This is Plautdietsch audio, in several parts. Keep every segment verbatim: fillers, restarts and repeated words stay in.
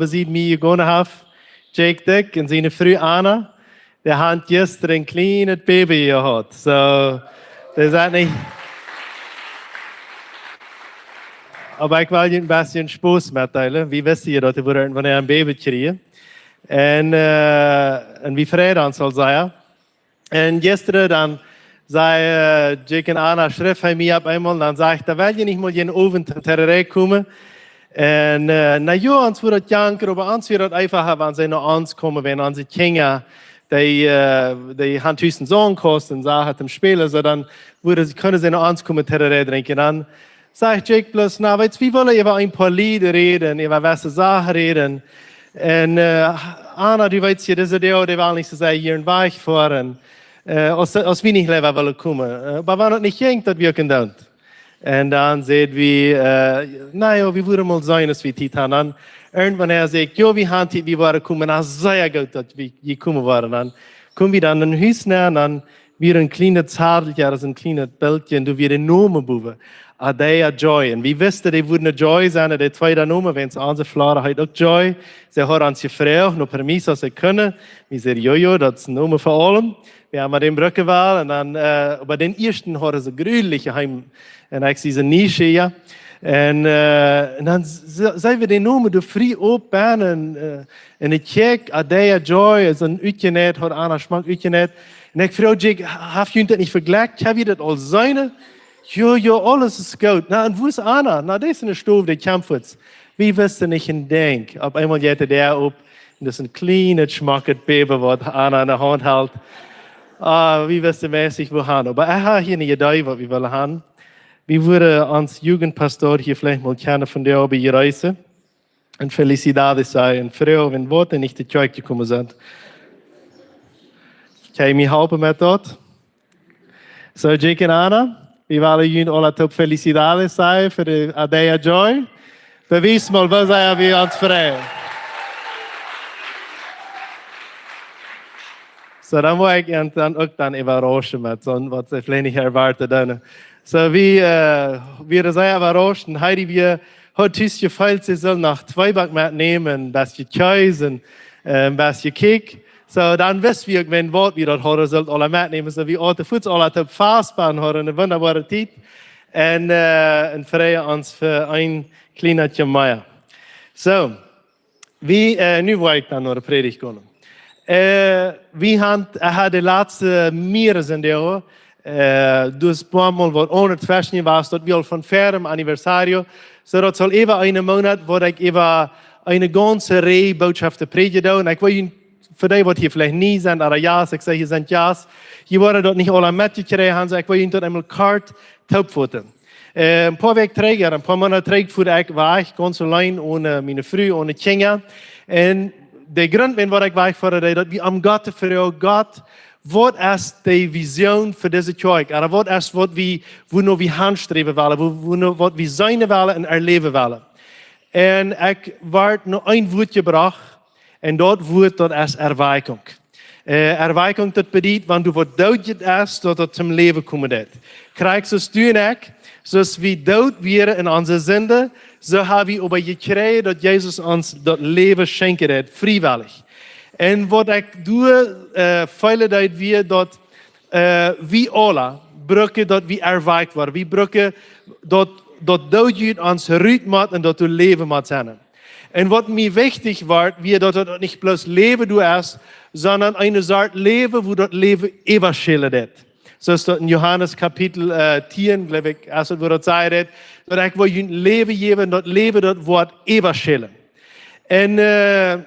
besied mie jegonen haft, Jake Dick un siene Fru Anna, dee haben jistren een kjlienet Baby jehaut. So, dee sent nich. Oba ekj well junt een bät Spos metdeelen. Wie wisten je daut, wie wudden irjentwanea een Baby kjrieen. Un, äh, un wie freiden ons aul sea. Un jistren dan säd, äh, Jake un Anna, schreef hee mie opp eemol, dan säd hee, dan well jie nich mol eenen Owent toom Tereré komen. Un, äh, na jo, ons wudd daut janken, oba ons wia daut eenfacha, wan see no ons komen, wan onse Kjinja, dee, äh, dee haben tus een Songkast un see hauden spälen, so dan wudden see, kunnen see no ons komen Tereré drinkjen. Dan säd Jake bloos, na, weetst, wie wellen äwa een poa Lied räden, äwa waut see sajen räden. Un, äh, Anna, du weetst je, dise Deel, dee well nich soo sea hia en Wajch foaren. Äh, aus, aus wie nich leewa wellen komen. Äh, oba wan daut nich jinkj, daut wie kunnen doonen. Un dan säden wie, äh, na jo, wie wudden mol seenen, aus wie Tiet haben. Dan irjentwanea säd ekj, jo, wie haben Tiet, wie wudden komen. Na, sea goot, daut wie, wie komen wudden. Dan kjeemen wie dan no Hus nenn, dan wia een kjlienet Zadelkje, daut es een kjlienet Bildje, un doa wia de Nomen bowen. Adea Joy. Un wie wisten, dee wudd Joy sennen, de tweede Nomen, wiels onse Flora heet uk Joy. See haud ons jefroacht, no permiso, aus see kunnen. Wie säden, jo, jo, daut es een Nomen fa aulem. Wie haben dän brucken wullen, un dan, äh, oba dän ieeschten hauden see jreslich jeheem. Un ekj sie see nich, jo. Un, äh, un dan se-, säden wie dän Nomen doa frie opp, un, äh, un ekj kjikj, Adea Joy, es een utjenäht, haud Anna schmock utjenäht. Un ekj fruach Jake, haft junt daut nich vejlikjt? Hab jie daut aul jeseenen? Jo, jo, aules es goot. Na, un wua es Anna? Na, dee es enne Stow, dee kjemt fuaz. Wie wisten nich een Dinkj. Opp eemol jeit de Däa opp. Un daut es een kjlienet, schmocket Baby, waut Anna enne Haunt helt. Ah, wie wisten meist nich, wua han. Oba ekj hab hia een Idee, waut wie wellen haben. Wie wudden onsen Jugendpastor hia veleicht mol kjennen von de Obe jreißen. Un felicidades sajen, un froagen, wan waut nich to Kjoakj jekomen sent. Kjenn jie mie halpen met daut? So, Jake un Anna, wie wellen junt aula toop felicidades sajen fa de Adea Joy. Bewiest mol, woo sea wie ons freien. So, dan woa ekj junt dan uk dan äwarauschen met soont, waut see veleicht nich erwoaten doonen. So, wie, äh, wieren sea äwarauscht un Heidi, wie haud tus jefeelt, see sull noch Tweeback metnämen, een bät Kjees un, äh, een bät Kjikj. So, dan wisten wie uk, wan waut wie daut hauden, sullen aula metnämen. So, wie aten fuaz aula toop Fasten, hauden eene wundaboare Tiet. Un, äh, un freien ons fa een kjlienet Jemeier. So, wie, äh, nu woa ekj dan no de Prädicht gonen. Äh, wie haben, äh, de latste mearere Sindach, äh, daut es poa mol waut aundret tweschen jewast, daut wie aul von väaren Anniversario, so daut saul äwa eenen Moonat, woa ekj äwa eene gaunze Reaj Bootschoften prädjen doonen. Un ekj well junt, fa dee, waut hia veleicht nie sent, ooda jo, ekj saj, hia sent jo, jie woaren daut nich aula metjekjräajen haben, so ekj well junt daut eemol kort toopfoten. Äh, een poa Wäakj trigj, een poa Moonat trigj, fua ekj wajch, gaunz auleen, one miene Fru, one Kjinja. Un de Grunt, wuarom ekj wajchfua, daut wie aun Gott fruagen, Gott, waut es de Vision fa dise Kjoakj? Ooda waut es, waut wie, wua no wie hansträwen wellen, wua, wua no, waut wie seenen wellen un erläwen wellen? Un ekj wort no een Wuat jebrocht, un daut Wuat, daut es Erweckung. Äh, Erweckung, daut bediet, wan doa waut doot es, daut daut toom Läwen komen deit. Krakjt soo aus du un ekj, soo aus wie doot wieren en onse Sind, soo ha wie oba jekjräajen, daut Jesus ons daut Läwen schenkjen deit, friewellich. Un waut ekj doa, äh, feelen deed, wia daut, äh, wie aula brucken, daut wie erweckt woaren. Wie brucken daut, daut doot ut ons rut mott un daut doa Läwen mott sennen. Un waut mie wichtich wort, wia daut daut nich bloos Läwen doa es, sonda eene Sort Läwen, wua daut Läwen äwaschälen deit. Soo aus daut en Johanes Kapitel, äh, tieen, jleew ekj, es daut, wua daut sajcht, daut ekj well junt Läwen jäwen, daut Läwen, daut woat äwaschälen. Un, äh,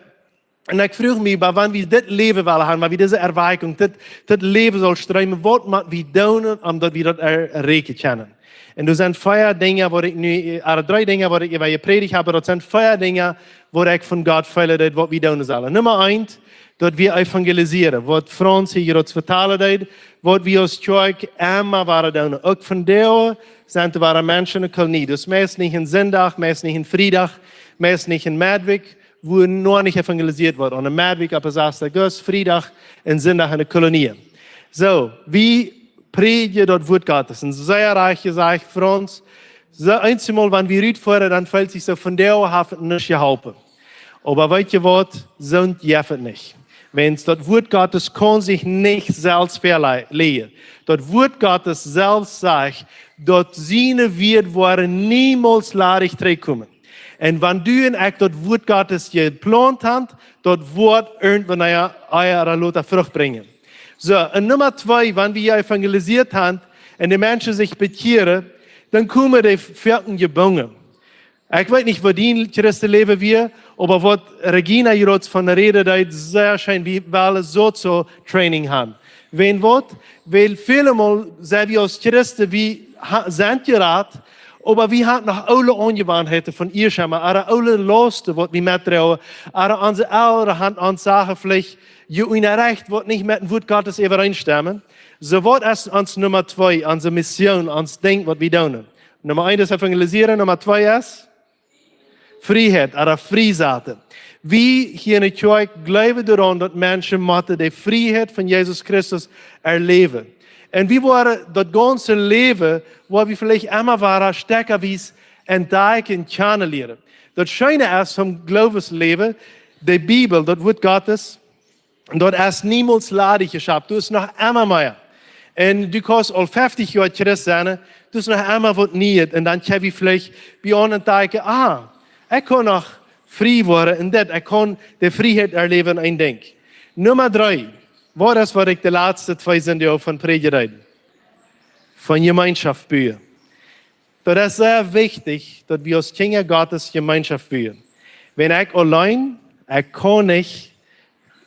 un ekj fruach mie, oba wan wie dit Läwen wellen haben, wan wie dise Erweckung, dit, dit Läwen saul streemen, waut mott wie doonen, om daut wie daut er-, erreichen kjennen? Un doa sent vea Dinja, waut ekj nu, äh, dree Dinja, waut ekj äwa jeprädicht hab, daut sent vea Dinja, waut ekj von Gott feel, daut waut wie doonen sellen. Numma eent, daut wie evangelisieren, waut Franz hia jrod vetalen deed, waut wie aus Kjoakj emma woaren doonen. Uk vondoag sent doa Menschen en de Kolonie. Daut es meist nich en Sindach, meist nich en Friedach, meist nich en Medwäakj, wua noch nich evangelisiert woat. Aun de Medwäakj opp de sastne August, Friedach un Sindach en de Kolonie. So, wie prädjen daut Wuat Gottes. Un sea rajcht jesajcht, Franz, soo eenjemol, wan wie rutfoaren, dan feelt sikj soo, vondoag haft et nuscht jeholpen. Oba weet jie waut? Soont jeft et nich. Wiels daut Wuat Gottes kaun sikj nich selfst väaleajen. Daut Wuat Gottes selfst sajcht, daut siene Wieed woaren niemols ladich trigjkomen. Un wan du un ekj daut Wuat Gottes jeplaunt haben, daut woat irjentwanea, ea ooda lota Frucht brinjen. Soo, un Numma twee, wan wie evangelisieet haben un de Menschen sikj bekjieren, dan komen dee foaken jebungen. Ekj weet nich, woo dien Christenläwen wia, oba waut Regina hia von räden deed, sea scheen, wie wellen soo Training haben. Wan waut? Wiels väle Mol sent wie aus Christen, wie ha-, sent jerat, oba wie haben noch oole Aunjewanheiten von ieescht emol, ooda oole Lausten, waut wie metdroagen, ooda onse Elren haben ons Sachen veleicht jeunjarecht, waut nich met daut Wuat Gottes äwareenstemmen. Soo waut es ons Numma twee, onse Mission, ons Dinkj, waut wie doonen? Numma eent es evangelisieren, Numma twee es Frieheit, ooda friesaten. Wie hia enne Kjoakj jleewen doaraun, daut Menschen motten de Frieheit von Jesus Christus erläwen. Un wie woaren daut gaunze Läwen, wua wie veleicht emma woaren stekjawies entdakjen, kjanen lieren. Daut scheene es vom Gloowensläwen, de Bibel, daut Wuat Gottes, daut es niemols ladich jeschaft. Daut es noch emma mea. Un du kaust aul feftich Joa Christ sennen, daut es noch emma waut Nieet. Un dan kjenn wie veleicht bie ons entdakjen, ah, ekj kaun noch frie woaren en dit. Ekj kaun de Frieheit erläwen en een Dinkj. Numma dree. Waut es, waut ekj de latste twee Sindach von prädjen deed? Von Jemeenschoft buen. Daut es sea wichtich, daut wie aus Kjinja Gottes Jemeenschoft buen. Wan ekj auleen, ekj kaun nich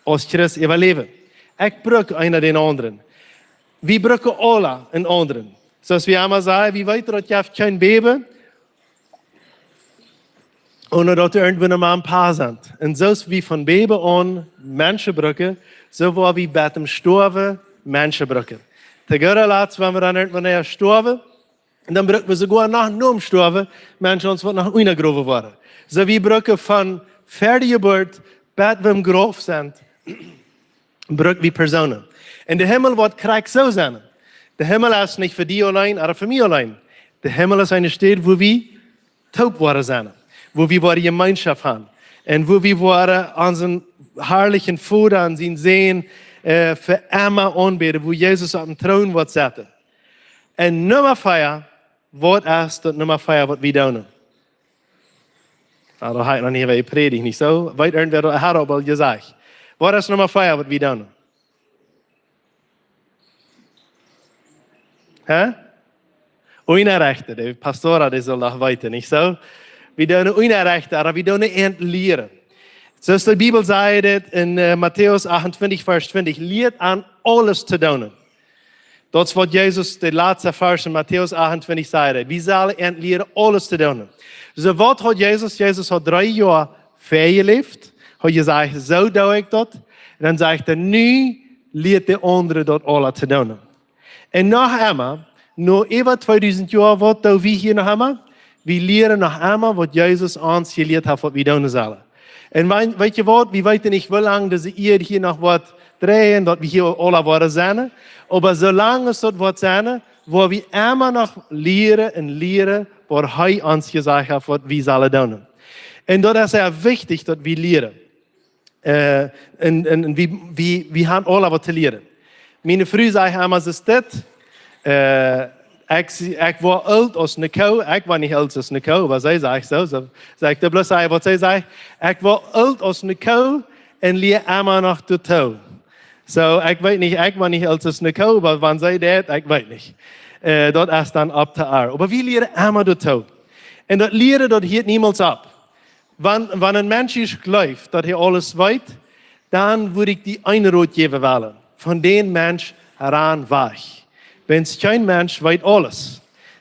aus Christ äwaläwen. Ekj bruk eena dän aundren. Wie bruken aula eenen aundren. Soo aus wie emma sajen, wie weeten, daut jeft kjeen Bäben, onen daut doa irjentwua een Papa sent. Un soo aus wie von Bäben aun Menschen bruken, soo woa wie bat dem Stoawen Menschen bruken. Toom goden Latst, wan wie dan irjentwanea stoawen, dan bruken wie soogoa noch nom Stoawen Menschen, ons waut noch unjagrowen woaren. Soo wie bruken von ver de Jeburt bat wie em Grauf sent, bruken wie Persoonen. Un de Himmel woat krakjt soo sennen. De Himmel es nich fa die auleen, ooda fa mie auleen. De Himmel es eene Städ, wua wie toop woaren sennen, wua wie woaren Jemeenschoft haben. Un wua wie woaren onsen harlichen Voda un sienen Sän, äh, fa emma aunbäden, wua Jesus opp dän Troon woat sitten. Un Numma vea, waut es daut Numma vea, waut wie doonen? Na, doa hab ekj noch nich äwa jeprädicht, nich soo? Weet irjentwäa, daut haud ekj aul jesajcht. Waut es Numma vea, waut wie doonen? Hä? Unjarechten, de Pastor, dee saul daut weeten, nich soo? Wie doonen unjarechten, oba wie doonen an lieren. Soo aus de Bibel sajcht daut en, äh, Matäus achtuntwintich, Varsch twintich, lieet an aules to doonen. Daut es waut Jesus, de latste Varsch en Matäus achtuntwintich, sajcht: Wie sellen an lieren aules to doonen. Soo waut haud Jesus? Jesus haud dree Joa väajeläft, haud jesajcht: Soo doo ekj daut. Un dan sajcht hee: Nu lieet de aundre daut aula to doonen. Un noch emma, no äwa tweedusent Joa, waut doo wie hia noch emma? Wie lieren noch emma, waut Jesus ons jelieet haft, waut wie doonen sellen. Un weet, weet jie waut? Wie weeten nich, woo lang dise Ieed hia noch woat dreien, daut wie hia aula woaren sennen. Oba soo lang aus daut woat sennen, woa wie emma noch lieren un lieren, waut hee ons jesajcht haft, waut wie sellen doonen. Un daut es sea wichtich, daut wie lieren. Äh, un, un, un wie, wie, wie haben aula waut to lieren. Miene Fru sajcht emma, see es dit, äh, ekj, ekj woa oolt aus ne Koo, ekj woa nich oolt aus ne Koo, oba see sajcht soo, soo, saj ekj doa bloos, saj, waut see sajcht: Ekj woa oolt aus ne Koo un lia emma noch doatoo. Soo, ekj weet nich, ekj woa nich oolt aus ne Koo, oba wan see deit, ekj weet nich. Äh, daut es dan opp to ar. Oba wie lieren emma doatoo. Un daut Lieren, daut hieet niemols opp. Wan, wan een Mensch ieescht jleeft, daut hee aules weet, dan wudd ekj die een Rot jäwen wellen: Von dän Mensch ran wajch. Wiels kjeen Mensch weet aules.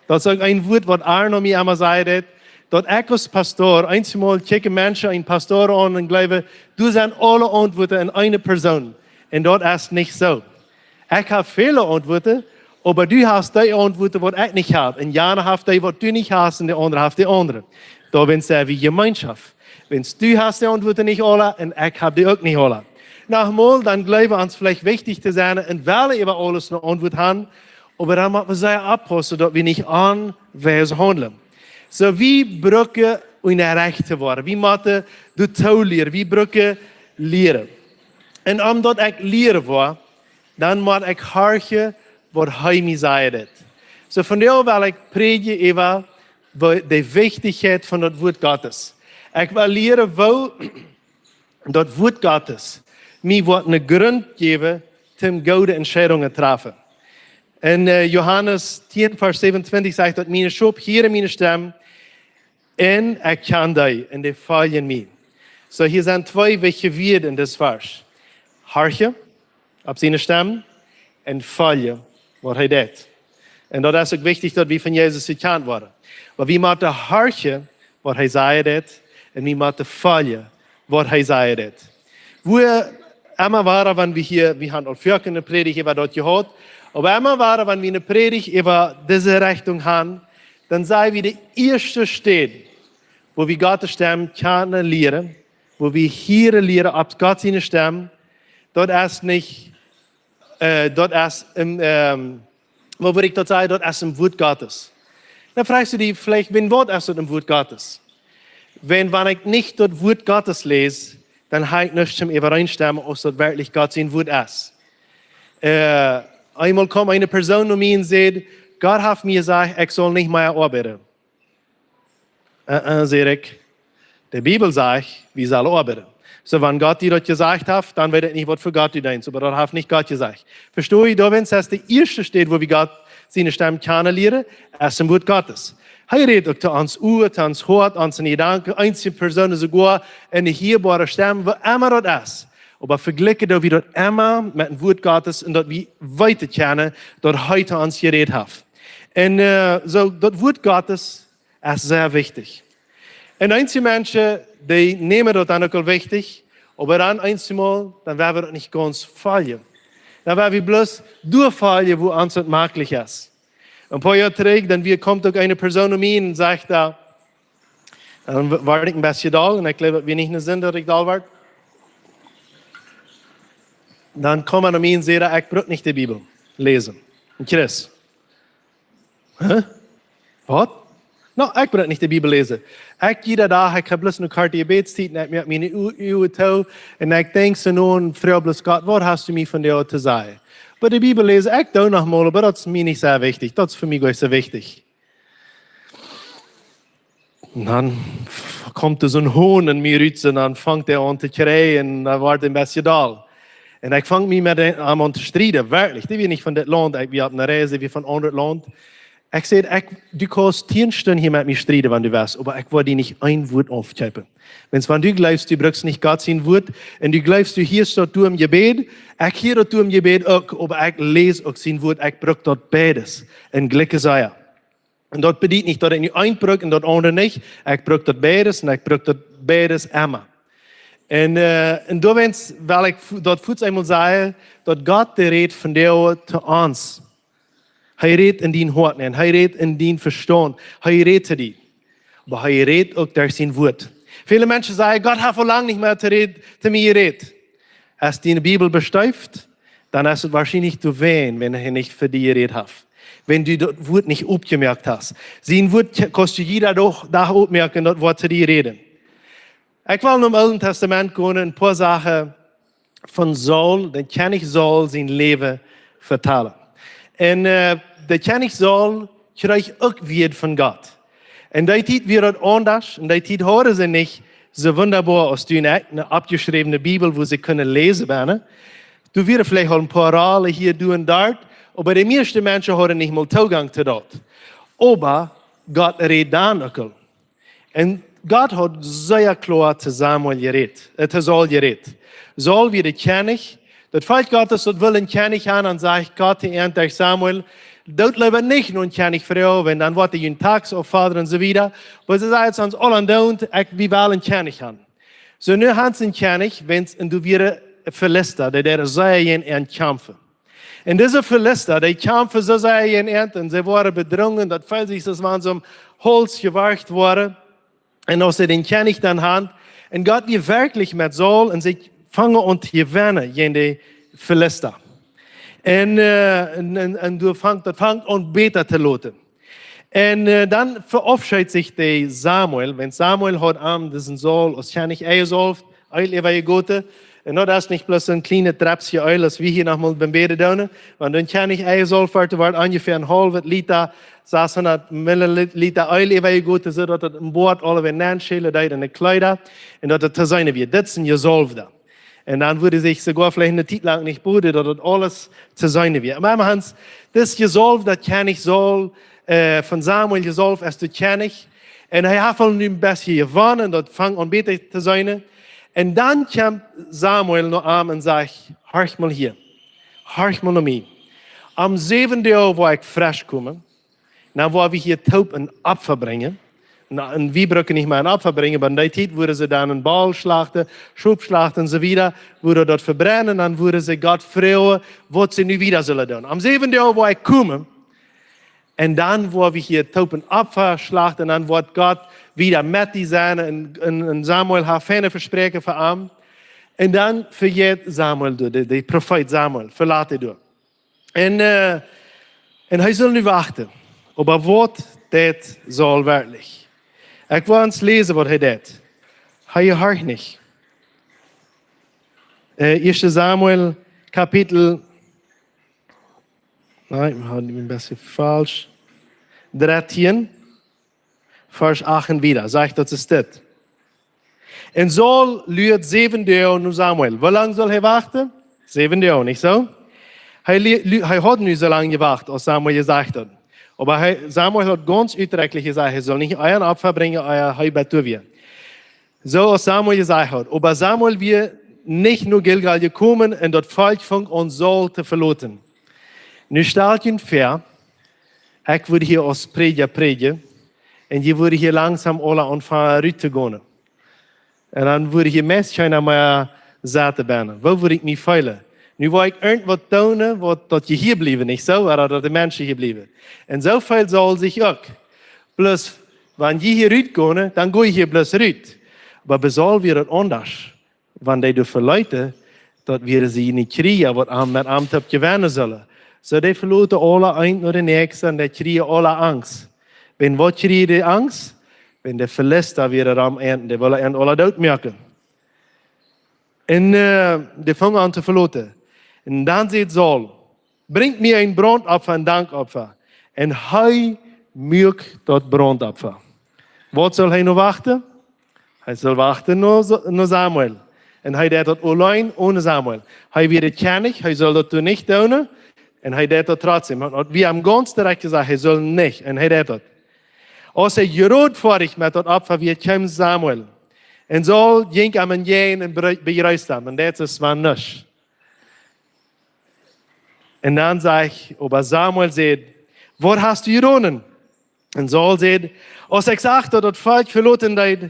Daut es uk een Wuat, waut Arno mie emma säd, daut, daut ekj aus Pastor, eenjemol kjikjen Menschen eenen Pastor aun un jleewen, du hast aule Auntwuaten en eene Persoon. Un daut es nich soo. Ekj hab väle Auntwuaten, oba du hast dee Auntwuaten, waut ekj nich hab. Un jana haft dee, waut du nich hast, un de aundra haft de aundre. Doawäajen sent wie Jemeenschoft. Wiels du hast de Auntwuaten nich aula un ekj hab dee uk nich aula. Nochmol, dan jleewen wie ons veleicht wichtich to sennen un wellen äwa aules ne Auntwuat haben, oba dan motten wie sea oppaussen, daut wie nich onwies haundlen. Soo, wie brucken unjarecht to woaren. Wie motten doatoo lieren. Wie brucken lieren. Un omdaut ekj lieren woa, dan mott ekj horchen, waut hee mie sajen deit. Soo, vondoag well ekj prädjen äwa de Wichtichkjeit von daut Wuat Gottes. Ekj well lieren, woo daut Wuat Gottes mie woat een Grunt jäwen, om goode Entscheidungen to träfen. En äh, Johanes tieen, Varsch säwenuntwintich sajcht daut: "Miene Schop hieren miene Stemm, un ekj kjan dee, un dee foljen mie." Soo, hia sent twee wichtje Wieed en dit Varsch. Horchen opp siene Stemm un foljen, waut hee deit. Un daut es uk wichtich, daut wie von Jesus bekjant woaren. Oba wie motten horchen, waut hee sajen deit, un wie motten foljen, waut hee sajen deit. Wua emma wada, wan wie hia, wie haben aul foaken eene Prädicht äwa daut jehaut, oba emma wada, wan wie eene Prädicht äwa dise Rechtunk haben, dan saj wie, de ieeschte Städ, wua wie Gott siene Stemm kjanen lieren, wua wie hieren lieren opp Gott siene Stemm, daut es nich, äh, daut es em, ähm, woo wudd ekj daut sajen, daut es em Wuat Gottes. Dan froagst du die veleicht, wan, waut es daut em Wuat Gottes? Wan, wan ekj nich daut Wuat Gottes läs, dan hab ekj nuscht toom äwareenstemmen, aus daut werkjlich Gott sien Wuat es. Äh, eemol kjeem eene Persoon no mie un säd: "Gott haft mie jesajcht, ekj saul nich mea oabeiden." Äh, äh, säd ekj, de Bibel sajcht, wie sellen oabeiden. Soo, wan Gott die daut jesajcht haft, dan weet ekj nich, waut fa Gott du deenst, oba daut haft nich Gott jesajcht. Vestonen? Doawäajen es de ieeschte Städ, wua wie Gott siene Stemm kjanen lieren, es em Wuat Gottes. Hee rät uk to ons Ua, to ons Hoat, onse Jedanken, eenzelne Persoonen soogoa en eene hierbare Stemm, woo emma daut es. Oba vejlikjen doo wie daut emma met een Wuat Gottes un daut wie weeten kjennen, daut hee to ons jerät haft. Un äh, soo, daut Wuat Gottes es sea wichtich. Un eenje Menschen, dee nämen daut dan uk aul wichtich, oba dan eenjemol, dan woa wie daut nich gaunz foljen. Dan woa wie bloos doa foljen, wua ons daut mäajlich es. Een poa Joa trigj, dan wia, kjeem uk eene Persoon no mie un säd doa, dan w-, wort ekj een bät doll, un ekj jleew, daut wia nich eene Sind, daut ekj doll wort. Dan kjeem hee no mie un säd: "Ekj bruk nich de Bibel läsen." Een Christ. Huh? Waut? No, ekj bruk nich de Bibel läsen. Ekj jieda Dach, ekj hab bloos eene korte Jebädstiet un ekj moak miene Ua-, Uagen too un ekj denkj soo no un froag bloos Gott: "Waut hast du mie vondoag to sajen?" Oba de Bibel läsen, ekj doo noch mol, oba daut es mie nich sea wichtich. Daut es fa mie nich sea wichtich. Un dan f-, kjemt doa soon Hon en mie rut un dan fangt hee aun to kjrieen un dan wort hee een bät doll. Un ekj fung mie met am aun to strieden, werkjlich. Dee wia nich von dit Launt, ekj wia opp eene Reis, dee wia von een aundret Launt. Ekj säd: "Ekj, du kaust tieen Stunden hia met mie strieden, wan du west, oba ekj woa die nich een Wuat aufkjeepen. Wan du jleefst, du brukst nich Gott sien Wuat, un du jleefst, du hieescht daut doa em Jebäd, ekj hia daut doa em Jebäd uk, oba ekj läs uk sien Wuat, ekj bruk daut beides." Un jlikj es hee. Un daut bediet nich, daut ekj nu eent bruk un daut aundre nich. Ekj bruk daut beides un ekj bruk daut beides emma. Un äh, un doawäajen well ekj fu-, daut fuaz eemol sajen, daut Gott, dee rät vondoag to ons. Hee rät en dien Hoat nenn, hee rät en dien Vestaunt, hee rät to die. Oba hee rät uk derch sien Wuat. Väle Menschen sajen: "Gott haft aul lang nich mea to räd-, to mie jerät." Aus du de Bibel bestiefst, dan es et woarschienlich doawäajen, wan hee nich fa die jerät haft. Wan du daut Wuat nich opjemoakt hast. Sien Wuat k-, kaust du jieda Dach, Dach opmoaken, daut woat to die räden. Ekj well nom Oolen Tastament gonen, een poa Sachen von Saul, dän Kjennich Saul sien Läwen vetalen. Un äh, de Kjennich Saul kjrieech uk Wieed von Gott. En dee Tiet wia daut aundasch, en dee Tiet hauden see nich soo wundaboa aus nu en eene aufjeschräwne Bibel, wua see kunnen läsen, bie. Doa wieren veleicht aul een poa Rollen hia, doa un doa, oba de mieeschte Menschen hauden nich mol Toogank to daut. Oba Gott räd dan uk aul. Un Gott haud sea kloa to Samuel jerät, äh, to Saul jerät. Saul wia de Kjennich. Daut Volkj Gottes, daut wull een Kjennich haben, un sajcht Gott to an derch Samuel: "Doot leewa nich no een Kjennich froagen, wan dan woat hee junt Tax auffodren un soo wieda." Oba see säden: "Ons aula doonen, ekj, wie wellen een Kjennich haben." Soo, nu haben see een Kjennich, wan, un doa wieren Filista, dee deeden sea jäajen an kjamfen. Un dise Filista, dee kjamfen soo sea jäajen an, un see worden bedrungen, daut feeld sikj, aus wan see om Hauls jeworcht worden. Un aus see dän Kjennich dan haben, un Gott wia werkjlich met Saul, un see fungen aun to jewennen jäajen de Filista. Un äh, un, un, un doa fangt, daut fangt aun bäta to loten. Un äh, dan veaufscheet sikj de Samuel, wan Samuel haud am disen Saul aus Kjennich enjesaulft, Eelj äwajegoten. Un daut es nich bloos een kjlienet Dropsje Eelj, aus wie hia noch mol biem Bäden doonen. Wan een Kjennich enjesaulft woat, woat onjefäa een haulwet Lita, sashundat Millilita Eelj äwajegoten, soo daut daut em Boat aulawäajen nenschälen deed en de Kjleeda, un daut daut to seenen wia: Dit es een Jesaulwda. Un dan wudd sikj soogoa veleicht eene Tiet lang nich boden, daut daut aules to seenen wia. Oba emmahan, dis Jesaulwda Kjennich Saul, äh, von Samuel jesaulft aus de Kjennich. Un hee haft aul nu een bät jewonnen, daut fangt aun bäta to seenen. Un dan kjemt Samuel no am un sajcht: Horch mol hia, horch mol no mie. Aum säwenden Dach woa ekj fresch komen, dan woa wie hia toop een Opfa brinjen. Na, un wie brucken nich mea een Opfa brinjen, oba en dee Tiet wudden see dan een Boll schlachten, Schop schlachten un soo wieda, wudden daut vebrennen, dan wudden see Gott froagen, waut see nu wieda sullen doonen. Aum säwenden Dach woa ekj komen, un dan woa wie hia toop een Opfa schlachten, un dan woat Gott wieda met die sennen, un, un, un Samuel haft feine Vespräakjen fa am. Un dan vejät Samuel, de, de, de Profeet Samuel, velat dee doa. Un, äh, un hee sull nu wachten. Oba waut deed Saul werkjlich? Ekj well ons läsen, waut hee deed. Hee horcht nich. Äh, Ieeschte Samuel, Kapitel, nein, wie haben een bät faulsch. Dartieen, Varsch acht un wieda, sajcht daut es dit: Un Saul luad säwen Doag no Samuel. Woo lang sull hee wachten? Säwen Doag, nich soo? Hee, lu-, lu-, hee haud nu soo lang jewacht, aus Samuel jesajcht haud. Oba hee, Samuel haud gaunz utdrekjlich jesajcht, hee sull nich een Opfa brinjen, ea hee bat doa wia. Soo aus Samuel jesajcht haud. Oba Samuel wia nich no Gilgal jekomen, un daut Volkj funk aun Saul to veloten. Nu stalt junt väa, ekj wudd hia aus Prädja prädjen, un jie wudden hia langsom aula aunfangen rut to gonen. Un dan wudd hia meist kjeena mea sitten bennen. Woo wudd ekj mie feelen? Nu woa ekj irjentwaut doonen, waut daut jie hia bliewen, nich soo? Ooda daut de Menschen hia bliewen. Un soo feel Saul sikj uk. Bloos, wan jie hia rut gonen, dan go jie hia bloos rut. Oba bie Saul wia daut aundasch. Wan dee doa veleeten, daut wieren see nich Kjrieja, waut am met am toop jewennen sullen. Soo dee veloten aula, eent no de näakjste, un dee kjrieejen aula Angst. Wan waut kjrieejen dee Angst? Wan de Filista wieren rom an, dee wullen an aula doot moaken. Un äh, dee fungen aun to veloten. Un dan säd Saul: Brinjt mie een Brauntopfa, een Dankopfa. Un hee muak daut Brauntopfa. Waut sull hee nu wachten? Hee sull wachten no, no Samuel. Un hee deed daut auleen one Samuel. Hee wia de Kjennich, hee sull daut doa nich doonen. Un hee deed daut trotzdäm. Hee haud, wie haben gaunz direkt jesajcht, hee sull nich. Un hee deed daut. Aus hee jeroden foadich met daut Opfa wia, kjeem Samuel. Un Saul jinkj am entjäajen un bre-, bejreesst am. Un daut es wan nuscht. Un dan sajcht, oba Samuel säd: Waut hast du jedonen? Un Saul säd: Aus ekj sach, daut daut Volkj veloten deed,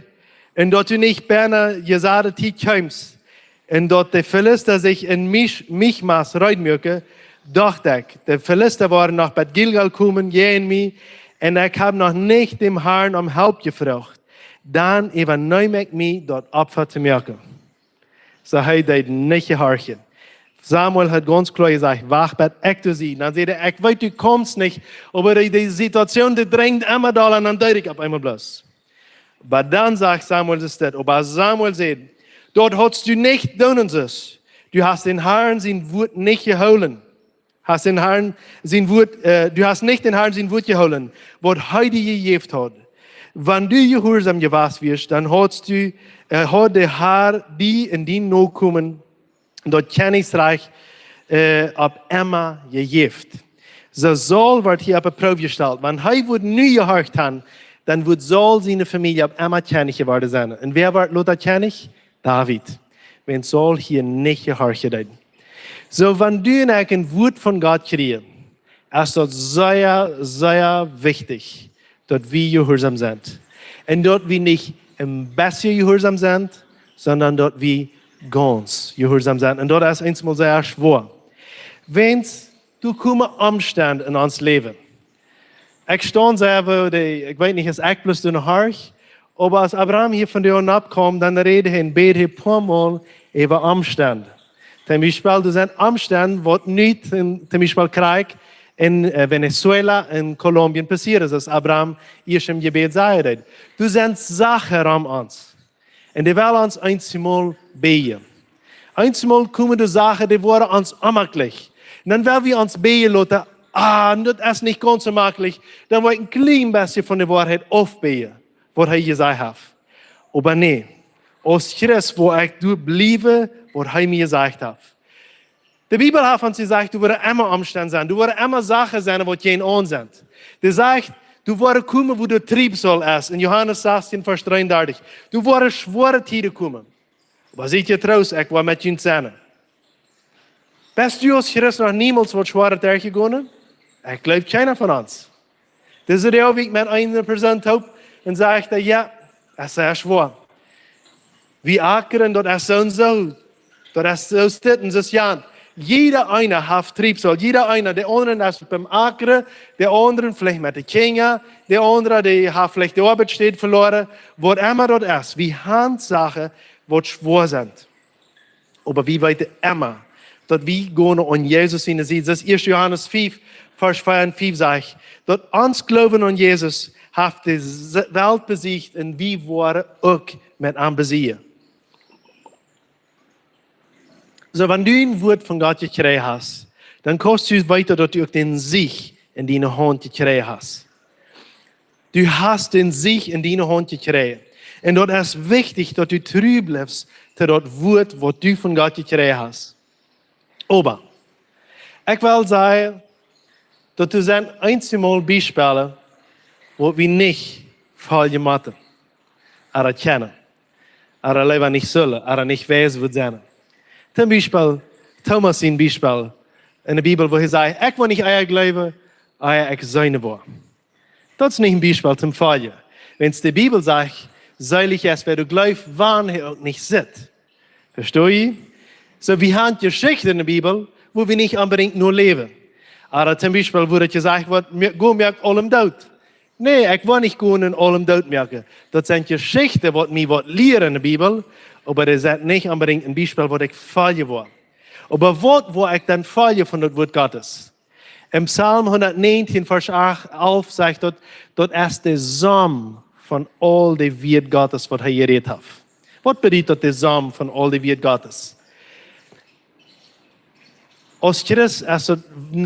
un daut du nich bennen jezade Tiet kjeemst, un daut de Filista sikj en Mich-, Michmas reed muaken, docht ekj, de Filista woaren noch bat Gilgal komen, jäajen mie, un ekj hab noch nich däm Harn om Help jefroacht. Dan äwaneem ekj mie, daut Opfa to moaken. Soo hee deed nich jehorchen. Samuel haud gaunz kloa jesajcht: Wacht bat ekj doa sie. Dan säd hee: Ekj weet, du kjemst nich, oba dee, dee Situation, dee drenjd emma dolla, un dan deed ekj opp eemol bloos. Oba dan sajcht Samuel, es dit, oba Samuel säd: Daut hast du nich doonen sust. Du hast dän Harn sien Wuat nich jehoolen. Hast dän Harn sien Wuat, äh, du hast nich dän Harn sien Wuat jehoolen, waut hee die jejäft haud. Wan du jehuarsom jewast wieescht, dan haudst du, äh, haud de Har die un diene Nokomen daut Kjennichrikj, äh, opp emma jejäft. Soo Saul woat hia opp de Proow jestalt. Wan hee wudd nu jehorcht han, dan wudd Saul siene Famielje opp emma Kjennich jeworden sennen. Un wäa woat lota Kjennich? David. Wan Saul hia nich jehorchen deed. Soo, wan du un ekj een Wuat von Gott kjrieen, es daut sea, sea wichtich, daut wie jehuarsom sent. Un daut wie nich een bät jehuarsom sent, sonda daut wie gaunz jehuarsom sent. Un daut es eensmol sea schwoa. Wan doa komen Omstend en ons Läwen. Ekj staunt sea, woo dee, ekj weet nich, es ekj bloos doa noch horch, oba aus Abraham hia von de Ieed aufkjeem, dan räd hee un bäd hee poamol äwa Omstend. Toom Biespel, doa sent Omstend, waut nich, toom, toom Biespel Kjrich, en äh, Venezuela, en Kolumbien passieren, soo aus Abraham ieescht em Jebäd sajen deed. Doa sent Sachen rom ons. Un dee wellen ons eenjemol bäjen. Eenjemol komen doa Sachen, dee woaren ons onjemaklich. Un dan well wie ons bäjen loten, ah, daut es nich gaunz soo jemaklich. Dan woa ekj een kjlien bät von de Woarheit aufbäjen, waut hee jesajcht haft. Oba nä, aus Christ woa ekj doa bliewen, waut hee mie jesajcht haft. De Bibel haft ons jesajcht, doa woaren emma Omstend sennen. Doa woaren emma Sachen sennen, waut jäajen ons sent. Dee sajcht, doa woaren komen, wua de Triebsal es. En Johanes sastieen, Varsch dreeundartich. Doa woaren schwoare Tieden komen. Oba siet jetroost, ekj woa met junt sennen. Best du aus Christ noch niemols waut Schwoaret derchjegonen? Ekj jleew, kjeena von ons. Dise Doag, wie ekj met eene Persoon toop un säd ekj, jo, daut es sea schwoa. Wie akren, daut es soo un soo. Daut es soo dit un soo jant. Jieda eena haft Triebsal. Jieda eena, de aundre es biem Akren, de aundre veleicht met de Kjinja, de aundre, dee haft veleicht de Oabeitsstäd veloaren. Waut emma daut es, wie han Sachen, waut schwoa sent. Oba wie weeten emma, daut wie gonen aun Jesus siene Sied. Daut es ieescht Johanes fief, Varsch vea un fief sajcht, daut ons Gloowen aun Jesus haft de Se- Welt besiecht un wie woaren uk met am besiegen. Soo, wan du een Wort von Gott jekjräajen hast, dan kaust du weeten, daut du uk dän Sieg en diene Haunt jekjräajen hast. Du hast dän Sieg en diene Haunt jekjräajen. Un daut es wichtich, daut du tru blifst to daut Wort, waut du von Gott jekjräajen hast. Oba ekj well sajen, daut doa sent eenjemol Biespels, waut wie nich foljen motten, ooda kjennen, ooda leewa nich sellen, ooda nich wiesen wudden sennen. Toom Biespel, Thomas sien Biespel en de Bibel, wua hee säd, ekj woa nich ea jleewen, ea ekj seenen woa. Daut es nich een Biespel toom foljen. Wan de Bibel sajcht, seelich es, wäa doa jleeft, wan hee uk nich sitt. Vestonen? Soo, wie han Jeschichten en de Bibel, wua wie nich onbedinjt no läwen. Ooda toom Biespel, wua daut jesajcht woat, "Mo-, go, moak aulem doot." Nä, ekj woa nich gonen un aulem doot moaken. Daut sent Jeschichten, waut mie waut lieren en de Bibel, oba daut es nich onbedinjt een Biespel, waut ekj foljen woa. Oba waut woa ekj dan foljen von daut Wort Gottes? En Psalm hundatnäajentieen, Varsch acht, alf sajcht daut, daut es de Som von aul de Wieed Gottes, waut hee jerät haft. Waut bediet daut, de Som von aul de Wieed Gottes? Aus Christ es daut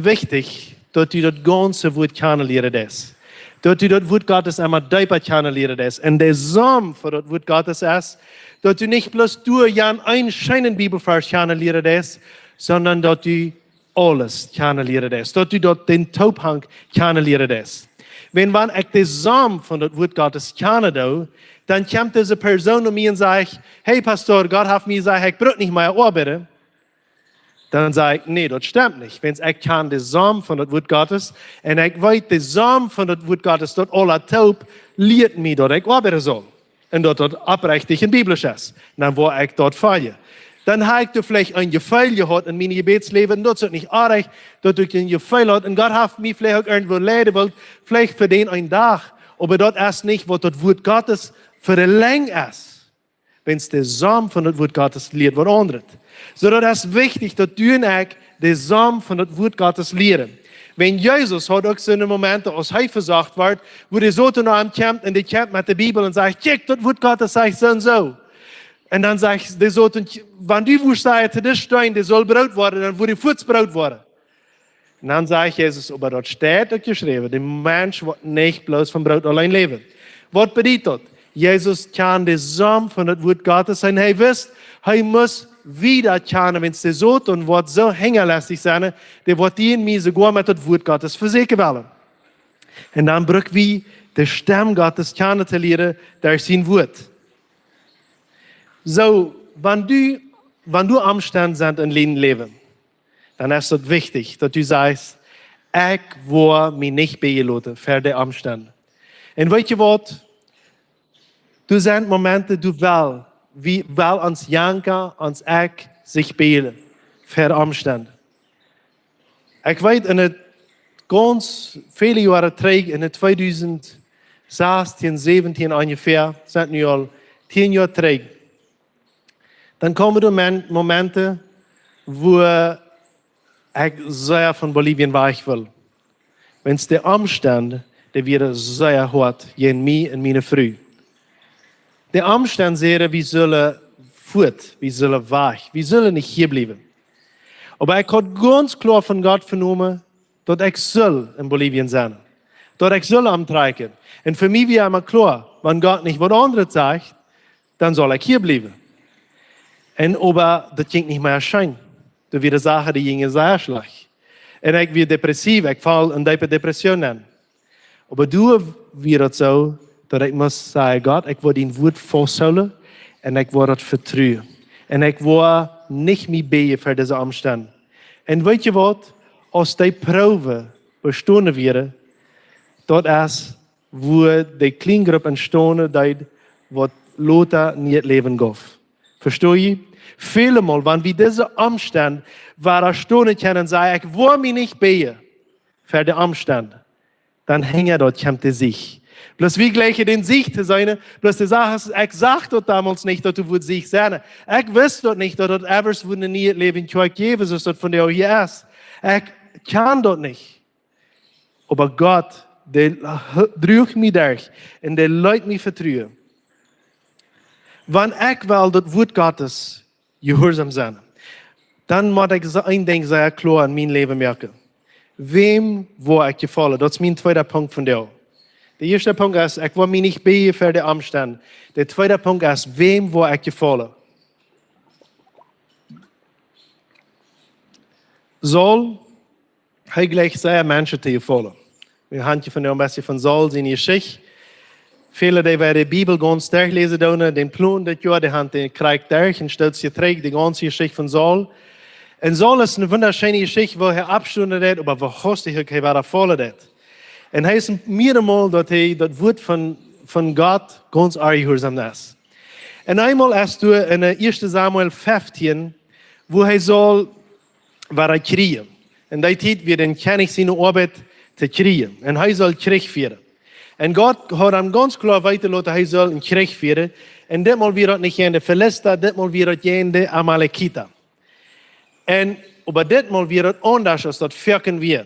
wichtich, daut du daut gaunze Wort kjanen lieren deist. Daut du daut Wort Gottes emol deepa kjanen lieren deist. Un de Som fa daut Wort Gottes es, daut du nich bloos derch jan eenen scheenen Bibelvarsch kjanen lieren deist, sonda daut du aules kjanen lieren deist, daut du daut dän Toophank kjanen lieren deist. Wan, wan ekj de Som von daut Wort Gottes kjanen doo, dan kjemt dise Persoon no mie un sajcht, "Hey Pastor, Gott haft mie jesajcht, ekj bruck nich mea oabeiden." Dan saj ekj, "Nä, daut stemt nich. Wan ekj kjan de Som von daut Wort Gottes, un ekj weet, de Som von daut Wort Gottes, daut aula toop, lieet mie, daut ekj oabeiden saul." Un daut daut oprechtich un biblisch es, dan woa ekj daut foljen. Dan ha ekj doa veleicht een Jefeel jehaut en mien Jebädsläwen, un daut es uk nich oajch, daut ekj een Jefeel haud, un Gott haft mie veleicht uk irjentwoo leiden wult, veleicht fa dän eenen Dach, oba daut es nich, waut daut Wort Gottes fa de Lenjd es. Wan de Som von daut Wort Gottes lieet waut aundret. Soo daut es wichtich, daut du un ekj de Som von daut Wort Gottes lieren. Wan Jesus haud uk soone Momenten, aus hee vesocht wort, wua de Soton no am kjemt un dee kjemt met de Bibel un sajcht, "Kjikj, daut Wort Gottes sajcht soo un soo." Un dan sajcht de Soton, "Wan du wurscht sajen to disen Steen, dee saul Broot woaren, dan wudd dee fuaz Broot woaren." Un dan sajcht Jesus, "Oba daut steit uk jeschräwen, de Mensch woat nich bloos von Broot auleen läwen." Waut bediet daut? Jesus kjand de Som von daut Wort Gottes un hee wist, hee must wieda kjanen, wan de Soton woat soo hinjalestich sennen, dee woat die un mie soogoa met daut Wort Gottes vesieekjen wellen. Un dan bruck wie de Stemm Gottes kjanen to lieren derch sien Wort. Soo, wan du, wan du Omstend sent en dien Läwen, dan es daut wichtich, daut du sajchst, "Ekj woa mie nich bäjen loten fa de Omstend." Un weetst du waut? Doa sent Momenten, doa well, wie well ons janka, ons ekj sikj bäjen fa Omstend. Ekj weet, en de gaunz väle Joaren trigj, en de tweedusent sastieen, säwentieen onjefäa, sent nu aul tieen Joa trigj, dan kjeemen doa Men-, Momenten, wua ekj sea von Bolivien wajch wull. Wiels de Omstend, dee wieren sea hoat jäajen mie un miene Fru. De Omstend säden, wie sellen fuat, wie sellen wajch, wie sellen nich hia bliewen. Oba ekj haud gaunz kloa von Gott venomen, daut ekj sull en Bolivien sennen, daut ekj sull omtrakjen. Un fa mie wia emma kloa, wan Gott nich waut aundret sajcht, dan saul ekj hia bliewen. Un oba daut jinkj nich mea scheen. Doa wieren Sachen, dee jinjen sea schlajcht. Un ekj wia depressiv, ekj foll en deepe Depression nenn. Oba doa wia daut soo, daut ekj must sajen: Gott, ekj woa dien Wuat fausthoolen un ekj woa daut vetruen. Un ekj woa nich mea bäden fa dise Omstend. Un weetst waut? Aus dee Proowen bestonen wieren, daut es, wua de Kjleengrupp entstonen deed, waut lota nieet Läwen jeef. Vestonen jie? Väle Mol, wan wie dise Omstend wadastonen kjennen, sajen: Ekj woa mie nich bäden fa de Omstend, dan hinja daut kjemt de Sieg. Bloos wie jleichen dän Sieg to seenen, bloos de Sach es, ekj sach daut donmols nich, daut doa wudd Sieg sennen. Ekj wist daut nich, daut daut ever wudd een nieet Läwen Kjoakj jäwen, soo aus daut vondoag hia es. Ekj kaun daut nich. Oba Gott, dee h-, druach mie derch un dee leet mie vetruen. Wan ekj well daut Wuat Gottes jehuarsom sennen, dan mott ekj soo een Dinkj sea kloa en mien Läwen moaken. Wäm woa ekj jefaulen? Daut es mien tweeda Punkt vondoag. De ieeschte Punkt es, ekj woa mie nich bäden fa de Omstend. De tweeda Punkt es, wäm woa ekj jefaulen? Saul, hee jleicht sea Menschen to jefaulen. Wie haben hia vondoag een bät von Saul siene Jeschicht. Väle, dee de Bibel gaunz derchläsen doonen, dän Plon dit Joa, dee haben dän krakjt derch un stoot sikj trigj, de gaunze Jeschicht von Saul. Un Saul es eene wundascheene Jeschicht, woo hee oppstonen deed, oba woo hastich hee wada faulen deed. Un hee es mearemol daut hee daut Wuat von, von Gott gaunz onjehuarsom es. Un eemol es doa en ieeschte Samuel feftieen, wua hee saul wada kjrieen. Un dee Tiet wia dän Kjennich siene Oabeit to kjrieen. Un hee saul Kjrich fieren. Un Gott haud am gaunz kloa weeten loten, hee saul een Kjrich fieren. Un ditmol wia daut nich jäajen de Filista, ditmol wia daut jäajen de Amalekita. Un, oba ditmol wia daut aundasch aus daut foaken wia.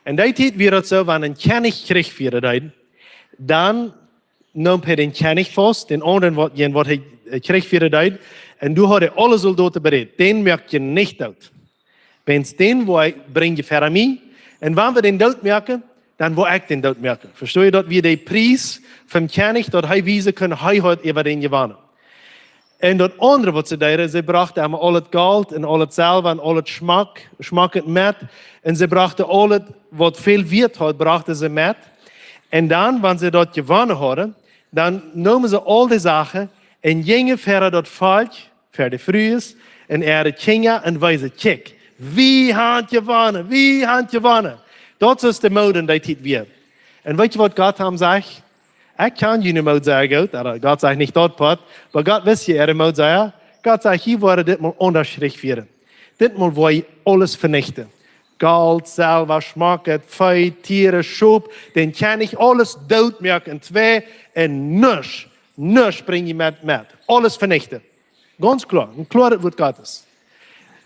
Un dee Tiet wia daut soo, wan een Kjennich Kjrich fieren deed, dan neem hee dän Kjennich faust, dän aundren, waut, jäajen waut hee, äh, Kjrich fieren deed, un doa haud hee aule Soldoten bereit. Dän moakt hee nich doot. Wiels dän woa ekj brinjen ver mie. Un wan wie dän doot moaken, dan woa ekj dän doot moaken. Vestonen jie? Daut wia de Pries vom Kjennich, daut hee wiesen kunn, hee haud äwa dän jewonnen. Un daut aundre, waut see deeden, see brochten am aul daut Golt un aul daut Selwa un aul daut Schmock, Schmock met. Un see brochten aulet, waut väl Wieet haud, brochten see met. Un dan, wan see daut jewonnen hauden, dan neemen see aul dee Sachen un jinjen ver daut Volkj, ver de Frues un äare Kjinja, un wiesen: Kjikj, wie haben jewonnen, wie haben jewonnen. Daut es de Mood en dee Tiet wia. Un weetst waut Gott am sajcht? Ekj kaun june Mood sea goot, oba Gott sajcht nich daut Poat, oba Gott wist je äare Mood sea. Gott sajcht: Jie woaren ditmol aundasch Kjrich fieren. Ditmol woa ekj aules venichten. Golt, Selwa, Schmock, Vee, Tieren, Schop, dän Kjennich, aules doot moaken, enn twee, un nuscht, nuscht brinj jie met, met. Aules venichten. Gaunz kloa, een kloaret Wuat Gottes.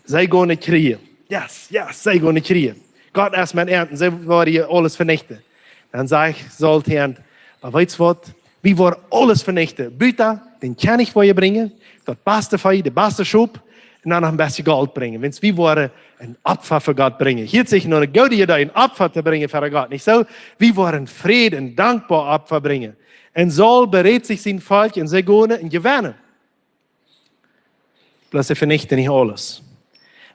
See gonen kjrieen. Yes, yes, see gonen kjrieen. Gott es met an, see woaren hia aules venichten. Dan sajcht Saul to an: Oba weetst waut? Wie woaren aules venichten. Buta dän Kjennich woa wie brinjen, daut baste Vee, de baste Schop, un dan noch een bät Golt brinjen. Wiels wie woaren een Opfa fa Gott brinjen. Hieet sikj no eene goode Idee, een Opfa to brinjen fa Gott, nich soo? Wie woaren Fräd un dankboa Opfa brinjen. Un Saul bereed sikj sien Volkj un see gonen un jewennen. Bloos see venichten nich aules.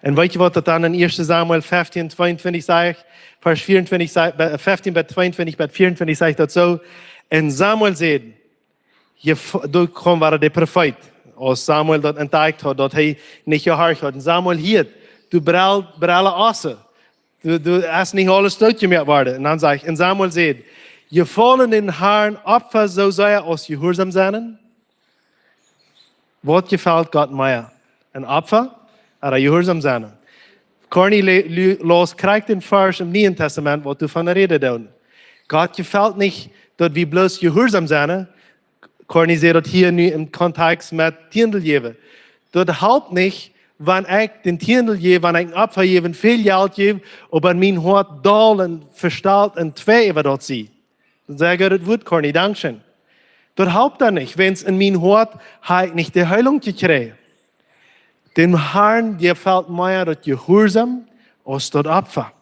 Un weetst waut daut dan en ieeschte Samuel feftieen, tweeuntwintich sajcht? Varsch vieeuntwintich sajcht, äh, feftieen bat tweeuntwintich, bat vieeuntwintich sajcht daut soo: Un Samuel säd, je, doa kjeem wada de Profeet, aus Samuel daut entdakjt haud, daut hee nich jehorcht haud. Un Samuel hieed: Du brell-, brellen Ossen. Du, du hast nich aules doot jemoakt worden. Un dan sajcht, un Samuel säd: Jefaulen dän Harn Opfa soo sea aus jehuarsom sennen? Waut jefelt Gott mea? Een Opfa ooda jehuarsom sennen? Corny le-, lu-, läs krakjt dän Varsch em Nieen Tastament, waut doavon räden deit. Gott jefelt nich, daut wie bloos jehuarsom sennen. Corny säd daut hia nu em Kontakjst met Tiendel jäwen. Daut halpt nich, Wan ekj dän Tiendel jäw, wan ekj een Opfa jäw, väl Jelt jäw, oba mien Hoat doll un vestalt un twei äwa daut sie. Dan saj ekj: "Daut woat, Corny, dankscheen." Daut halpt dan nich, wiels en mien Hoat ha ekj nich de Heilunk jekjräajen. Däm Harn jefelt mea daut Jehuarsaum aus daut Opfa.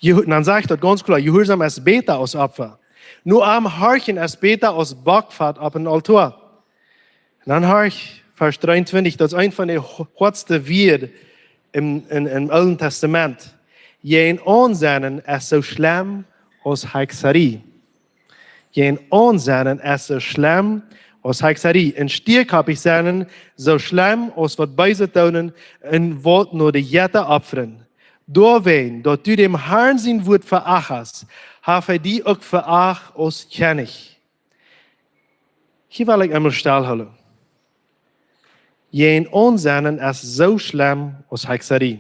Jehu-, dan sajcht daut gaunz kloa: "Jehuarsaum es bäta aus Opfa. No am horchen es bäta aus Bockfat opp een Altoa." Un dan horch, Varsch dreeuntwintich, daut es eent von de ho-, hoatste Wieed em, em, em Oolen Tastament. "Jäajenaun sennen es soo schlemm aus Hexerie." Jäajenaun sennen es soo schlemm aus Hexerie. Un stiekoppich sennen soo schlemm aus waut Beeset doonen un waut no de Jetta opfren. Doawäajen, daut du däm Harn sien Wuat veacht hast, haft hee die uk veacht aus Kjennich. Hia well ekj eemol stellhoolen. Jäajenaun sennen es soo schlemm aus Hexerie.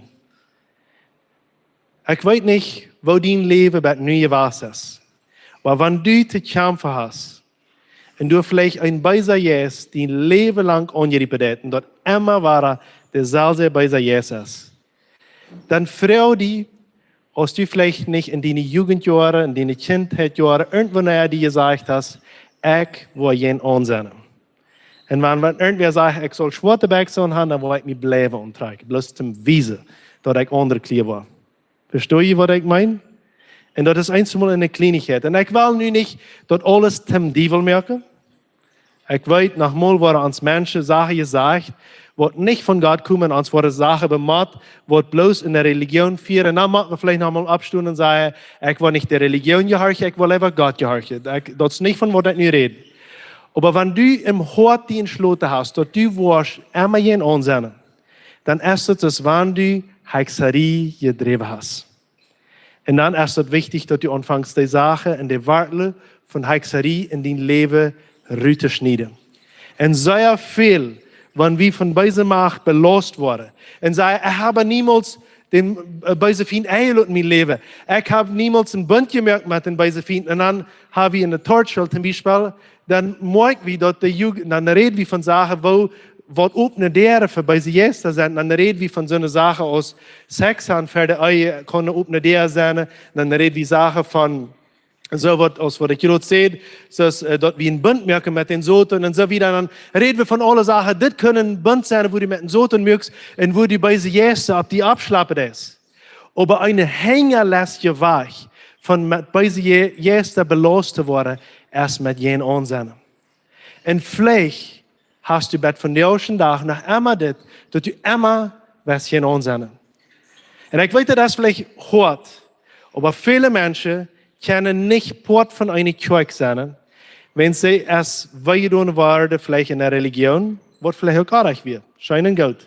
Ekj weet nich, woo dien Läwen bat nu jewast es. Oba wan du to kjamfen hast, un du veleicht een beesa Jeist dien Läwen lang aunjriepen deist, un daut emma wada deselwje beesa Jeist es, dan froag die, aus du veleicht nich en diene Jugendjoaren, en diene Kjintheitjoaren, irjentwanea die jesajcht hast: "Ekj woa jäajenaun sennen." Un wan, wan irjentwäa sajcht: "Ekj saul schwoate Bekjsen aun haben, dan woa ekj mie Bleiwen auntrakjen, bloos toom wiesen, daut ekj aundre Kjleeda woa." Vestonen jie, waut ekj meen? Un daut es eensmol eene Kjleenichkjeit. Un ekj well nu nich daut aules toom Diewel moaken. Ekj weet, noch mol woaren ons Menschen Sachen jesajcht, waut nich von Gott komen, ons woaren Sachen bemott, waut bloos en de Relijoon fieren. Un dan mott wie veleicht noch mol oppstonen un sajen: "Ekj woa nich de Relijoon jehorchen, ekj woa leewa Gott jehorchen." Ekj, daut es nich von waut ekj nu räd. Oba wan du em Hoat die entschloten hast, daut du woascht emma jäajenaun sennen, dan es daut, aus wan du Hexerie jedräwen hast. Un dan es daut wichtich, daut du aunfangst, de Sachen un de Wartlen von Hexerie en dien Läwen ruttoschnieden. Un sea väl, wan wie von beese Macht belaust woaren un sajen: "Ekj hab niemols dän, äh, beesen Fient enjeloten en mien Läwen. Ekj hab niemols een Bunt jemoakt met dän beesen Fient." Un dan hab wie en de Torschult toom Biespel, dan moakj wie daut de Jugend, dan räd wie von Sachen, woo, waut opne Däaren fa beese Jeista sent. Dan räd wie von soone Sachen aus Sex han ver de Ehe kaun ne opne Däa sennen. Dan räd wie Sachen von soo waut aus waut ekj jrod säd, soo aus, äh, daut wie een Bunt moaken met dän Soton un soo wieda. Dan räd wie von aule Sachen. Dit kjennen Bunt sennen, wua du met dän Soton moakst un wua du beese Jeista opp die aufschlappen deist. Oba eene henjalässje Wajch von met beese Je-, Jeista belaust to woaren, es met jäajenaun sennen. Un veleicht hast du bat vondoag dän Dach noch emma dit, daut du emma west jäajenaun sennen. Un ekj weet, daut es veleicht hoat, oba väle Menschen kjennen nich Poat von eene Kjoakj sennen, wan see es wee jedonen worden, veleicht en de Relijoon, waut veleicht uk oajch wia, scheen un goot.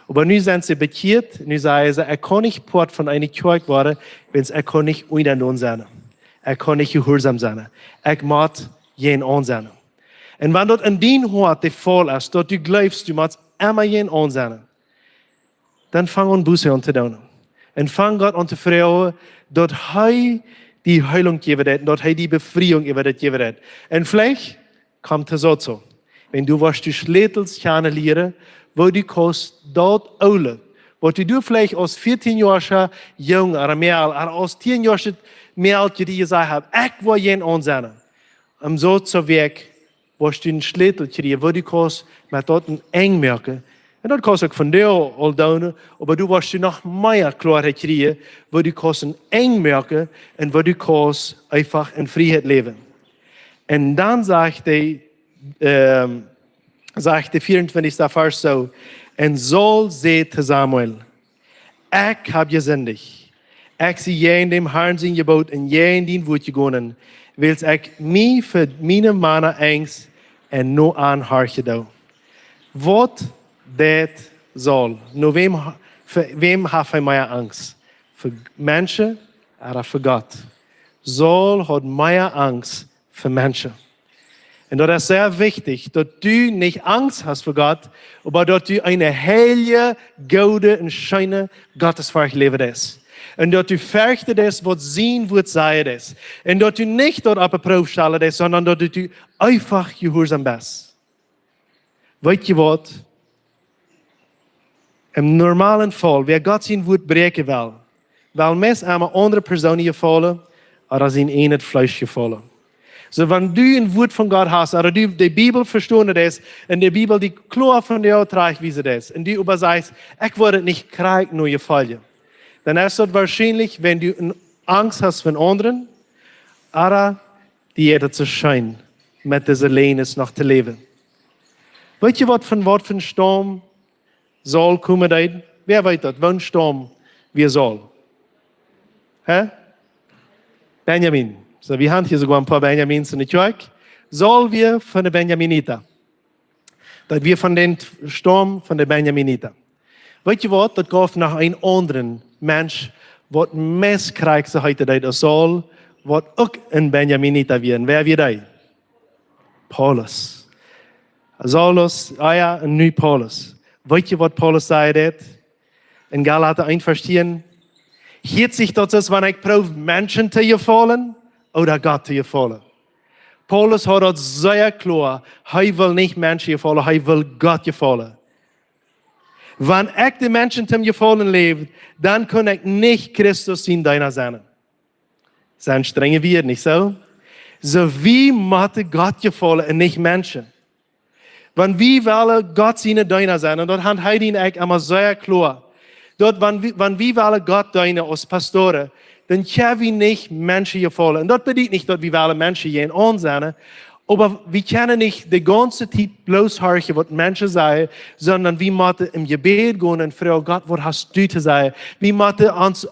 Oba nu sent see bekjieet, nu sajen see: "Ekj kaun nich Poat von eene Kjoakj woaren, wan ekj kaun nich unjadonen sennen. Ekj kaun nich jehuarsom sennen. Ekj mott jäajenaun sennen." Un wan daut en dien Hoat de Faul es, daut du jleefst, du motst emma jäajenaun sennen, dan fang aun Buße aun to doonen. Un fang Gott aun to froagen, daut hee die Heilunk jäwen deit, daut hee die Befriejunk äwa dit jäwen deit. Un veleicht kjemt hee soo. Wan du woascht die Schlätels kjanen lieren, woo du kaust daut aule, waut du veleicht aus vieetienjoascha Jung ooda Mejal, ooda aus tienjoaschet Mejal die jesajcht haben: "Ekj woa jäajenaun sennen." Om soo to woascht du een Schlätel kjrieen, woo du kaust met daut een Enj moaken. Un daut kaust uk vondoag aul doonen, oba du woascht die noch mea Kloaheit kjrieen, woo du kaust een Enj moaken un woo du kaust eefach en Frieheit läwen. Un dan sajcht de, ähm, sajcht de vieeuntwintichste Varsch soo: "Un Saul säd to Samuel: Ekj hab jesindicht. Ekj sie jäajen däm Harn sien Jeboot un jäajen dien Wuat jegonen, wiels ekj mie fa miene Mana angst un no an horchen doo." Waut deit Saul? No wäm, fa wäm haud hee mea Angst? Fa Menschen ooda fa Gott? Saul haud mea Angst fa Menschen. Un daut es sea wichtich, daut du nich Angst hast fa Gott, oba daut du eene heilje, goode un scheene Gottesforcht läwen deist. Un daut du ferchten deist, waut sien Wuat sajen deit. Un daut du nich daut opp de Proow stalen deist, sonda daut du eefach jehuarsom best. Weetst du waut? Em normalen Faul, wäa Gott sien Wuat bräakjen well, well meist emma aundre Persoonen jefaulen, ooda sien ieejnet Fleesch jefaulen. Soo, wan du een Wuat von Gott hast, ooda du de Bibel vestonen deist, un de Bibel die kloa von die trajcht wiesen deist, un du oba sajchst: "Ekj woa daut nich krakjt no jefoljen", dan es daut woarschienlich, wan du eene Angst hast von aundren, ooda die jeit daut soo scheen, met dise Läajes noch to läwen. Weet jie waut von, waut von Staum Saul komen deed? Wäa weet daut? Woon Staum wia Saul? Hä? Benjamin. Soo, wie haben hia soogoa een poa Benjamins enne Kjoakj. Saul wia von de Benjaminita. Daut wia von dän Staum von de Benjaminita. Weet jie waut? Daut jeef noch een aundren Mensch, waut meist krakjt soo heeten deed aus Saul, waut uk een Benjaminita wia. Un wäa wia dee? Paulus. Saulus, ah jo, un nu Paulus. Weet jie waut Paulus säd? En Galata eent Varsch tieen: "Hieet sikj daut soo, wan ekj proow Menschen to jefaulen ooda Gott to jefaulen?" Paulus haud daut sea kloa, hee wull nich Menschen jefaulen, hee wull Gott jefaulen. "Wan ekj de Menschen toom jefaulen läw, dan kaun ekj nich Christus sien Deena sennen." Sent strenje Wieed, nich soo? Soo, wie motten Gott jefaulen un nich Menschen. Wan wie wellen Gott siene Deena sennen, un daut haft hee un ekj emma sea kloa, daut wan wie, wan wie wellen Gott deenen aus Pastoren, dan kjenn wie nich Menschen jefaulen. Un daut bediet nich, daut wie wellen Menschen jäajenaun sennen, oba wie kjennen nich de gaunze Tiet bloos horchen, waut Menschen sajen, sonda wie motten em Jebäd gonen un froagen: "Gott, waut hast du to sajen?" Wie motten ons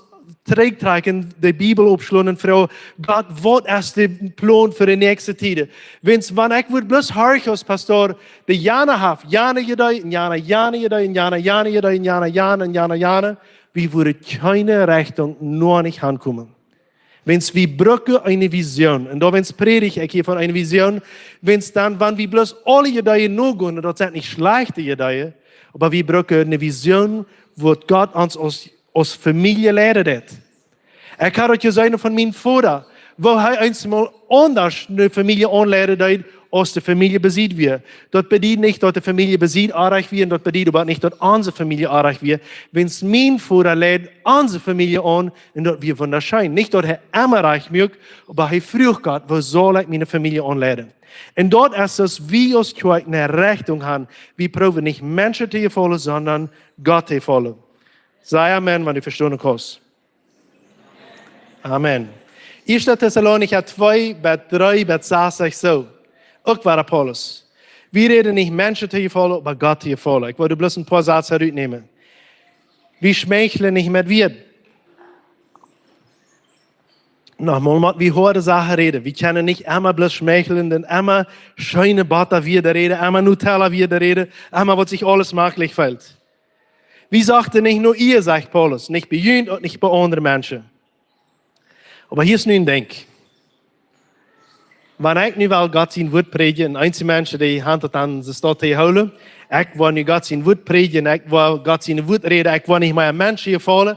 trigjtrakjen, de Bibel oppschlonen un froagen: "Gott, waut es de Plon fa de näakjste Tieden?" Wiels, wan ekj wudd bloos horchen aus Pastor, dee jana haft, jana Idee, un jana, jana Idee, un jana, jana Idee, un jana, jana, un jana, jana, wie wudden kjeene Rechtunk noch nich aunkomen. Wiels wie brucken eene Vision. Un doawäajen prädj ekj hia von eene Vision. Wiels dan, wan wie bloos aule Ideeen nogonen, daut sent nich schlajchte Ideeen, oba wie brucken eene Vision, waut Gott ons aus, aus Famielje leiden deed. Ekj haud daut jeseenen von mien Voda, woo hee eemol aundasch eene Famielje aunleiden deed, aus de Famielje Besied wia. Daut bediet nich, daut de Famielje Besied oajch wia, un daut bediet oba nich, daut onse Famielje oajch wia. Wiels mien Voda leid onse Famielje aun, un daut wia wundascheen. Nich daut hee emma rajcht muak, oba hee fruach Gott: "Woo saul ekj miene Famielje aunleiden?" Un daut es, daut wie aus Kjoakj eene Rechtunk haben. Wie proowen nich Menschen to jefaulen, sonda Gott to jefaulen. Saj Amen, wan du vestonen kaust. Amen. Ieeschte Tessalonicha twee, Varsch dree bat sas sajcht soo, uk wada Paulus: "Wie räden nich Menschen to jefaulen, oba Gott to jefaulen." Ekj well doa bloos een poa Sätz rutnämen. Wie schmeicheln nich met Wieed. Noch mol, wie hoaren Sachen räden. Wie kjennen nich emma bloos schmeicheln un emma scheene Botta Wieed räden, emma Nutella Wieed räden, emma waut sikj aules maklich felt. Wie sochten nich no Ea, sajcht Paulus, nich bie junt un nich bie aundre Menschen. Oba hia es nu een Dinkj. Wan ekj nu well Gott sien Wuat prädjen, un eenje Menschen, dee haben daut aun de Staut to hoolen: "Ekj well nu Gott sien Wuat prädjen, ekj well Gott sien Wuat räden, ekj well nich mea Menschen jefaulen."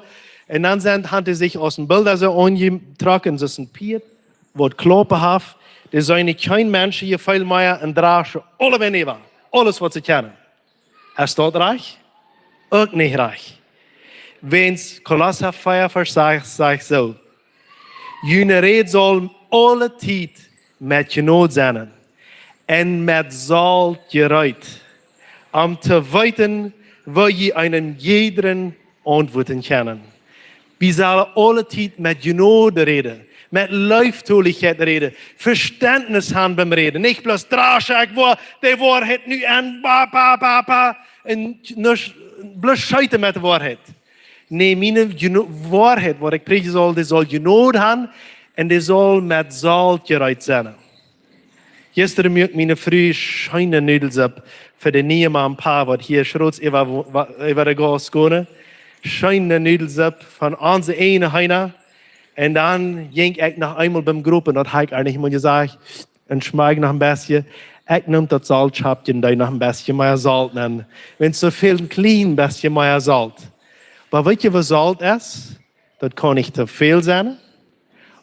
Un dan sent, haben dee sikj aus een Bulldozer aunjetrocken, soo aus een Pieet, waut Klaupen haft. Dee seenen kjeen Menschen jefaulen mea un drashen aule Menschen äwa. Aules, waut see kjennen. Es daut rajcht? Uk nich rajcht. Wiels Kolossa vea Varsch sas sajcht soo: "June Räd saul aule Tiet met Jnod sennen un met Solt jereet, om to weeten, woo jie eenen jiedren auntwuaden kjennen." Wie sellen aule Tiet met Jnod räden, met Leeftolichkjeit räden, Vestentnis haben biem Räden. Nich bloos drashen, ekj woa de Woarheit nu aun, ba, ba, ba, ba, un nuscht, bloos scheeten met de Woarheit. Nä, miene Jno-, Woarheit, waut ekj prädjen saul, dee saul Jnod haben un dee saul met Solt jereet sennen. Jistren muak miene Fru scheene Nudelsupp fa de niee Mama un Pa, waut hia schrots äwa, äwa de Gauss komen. Scheene Nudelsupp von onse eejne Heena. Un dan jinkj ekj noch eemol biem Gropen, daut haud ekj nich mol jesajcht, un schmakjt noch een bät. Ekj neem daut Soltschappkje un deed noch een bät mea Solt nenn. Wan soo väl, een kjlien bät mea Solt. Oba weet jie, waut Solt es? Daut kaun nich too väl sennen,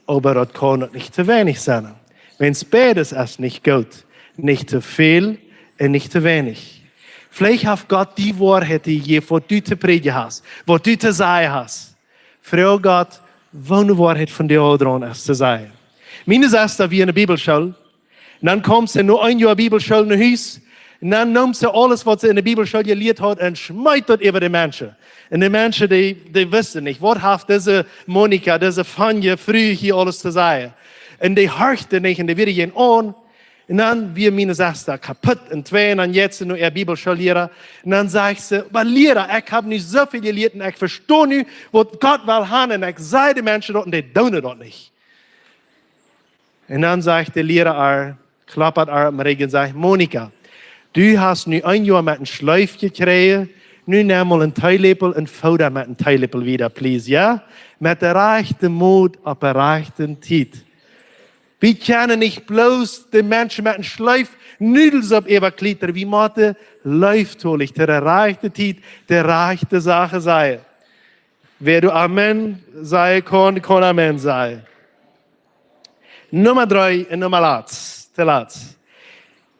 oba daut kaun uk nich too weinich sennen. Wiels beides es nich goot, nich too väl un nich too weinich. Veleicht haft Gott die Woarheit jejäft, waut du to prädjen hast, waut du to sajen hast. Froag Gott, woone Woarheit von die aul draun es to sajen. Miene Sesta wia enne Bibelschool. Un dan kjeem see no een Joa Bibelschool no Hus. Un dan neem see aules, waut see enne Bibelschool jelieet haud, un schmeet daut äwa de Menschen. Un de Menschen, dee, dee wisten nich, waut haft dise Monika, dise fine Fru hia aules to sajen. Un dee horchten nich un dee wieren jäajen aun. Un dan wia miene Sesta kaput un twei un dan jeit see no äa Bibelschoollehrer. Un dan sajcht see: "Oba Lehrer, ekj hab nu soo väl jelieet un ekj vesto nu, waut Gott well han un ekj saj de Menschen daut un dee doonen daut nich." Un dan sajcht de Lehrer äa, kloppt äa opp de Rügj un sajcht: "Monika, du hast nu een Joa met een Schleef jekjräajen, nu nemm mol een Teeläpel un fooda met een Teeläpel wieda, please, jo? Met de rajchte Mot opp de rajchte Tiet." Wie kjennen nich bloos de Menschen met een Schleef Nudelsupp äwakjlietren, wie motten leeftolich to de rajchte Tiet de rajchte Sachen sajen. Wäa doa Amen sajen kaun, kaun Amen sajen. Numma dree un Numma latst, to latst.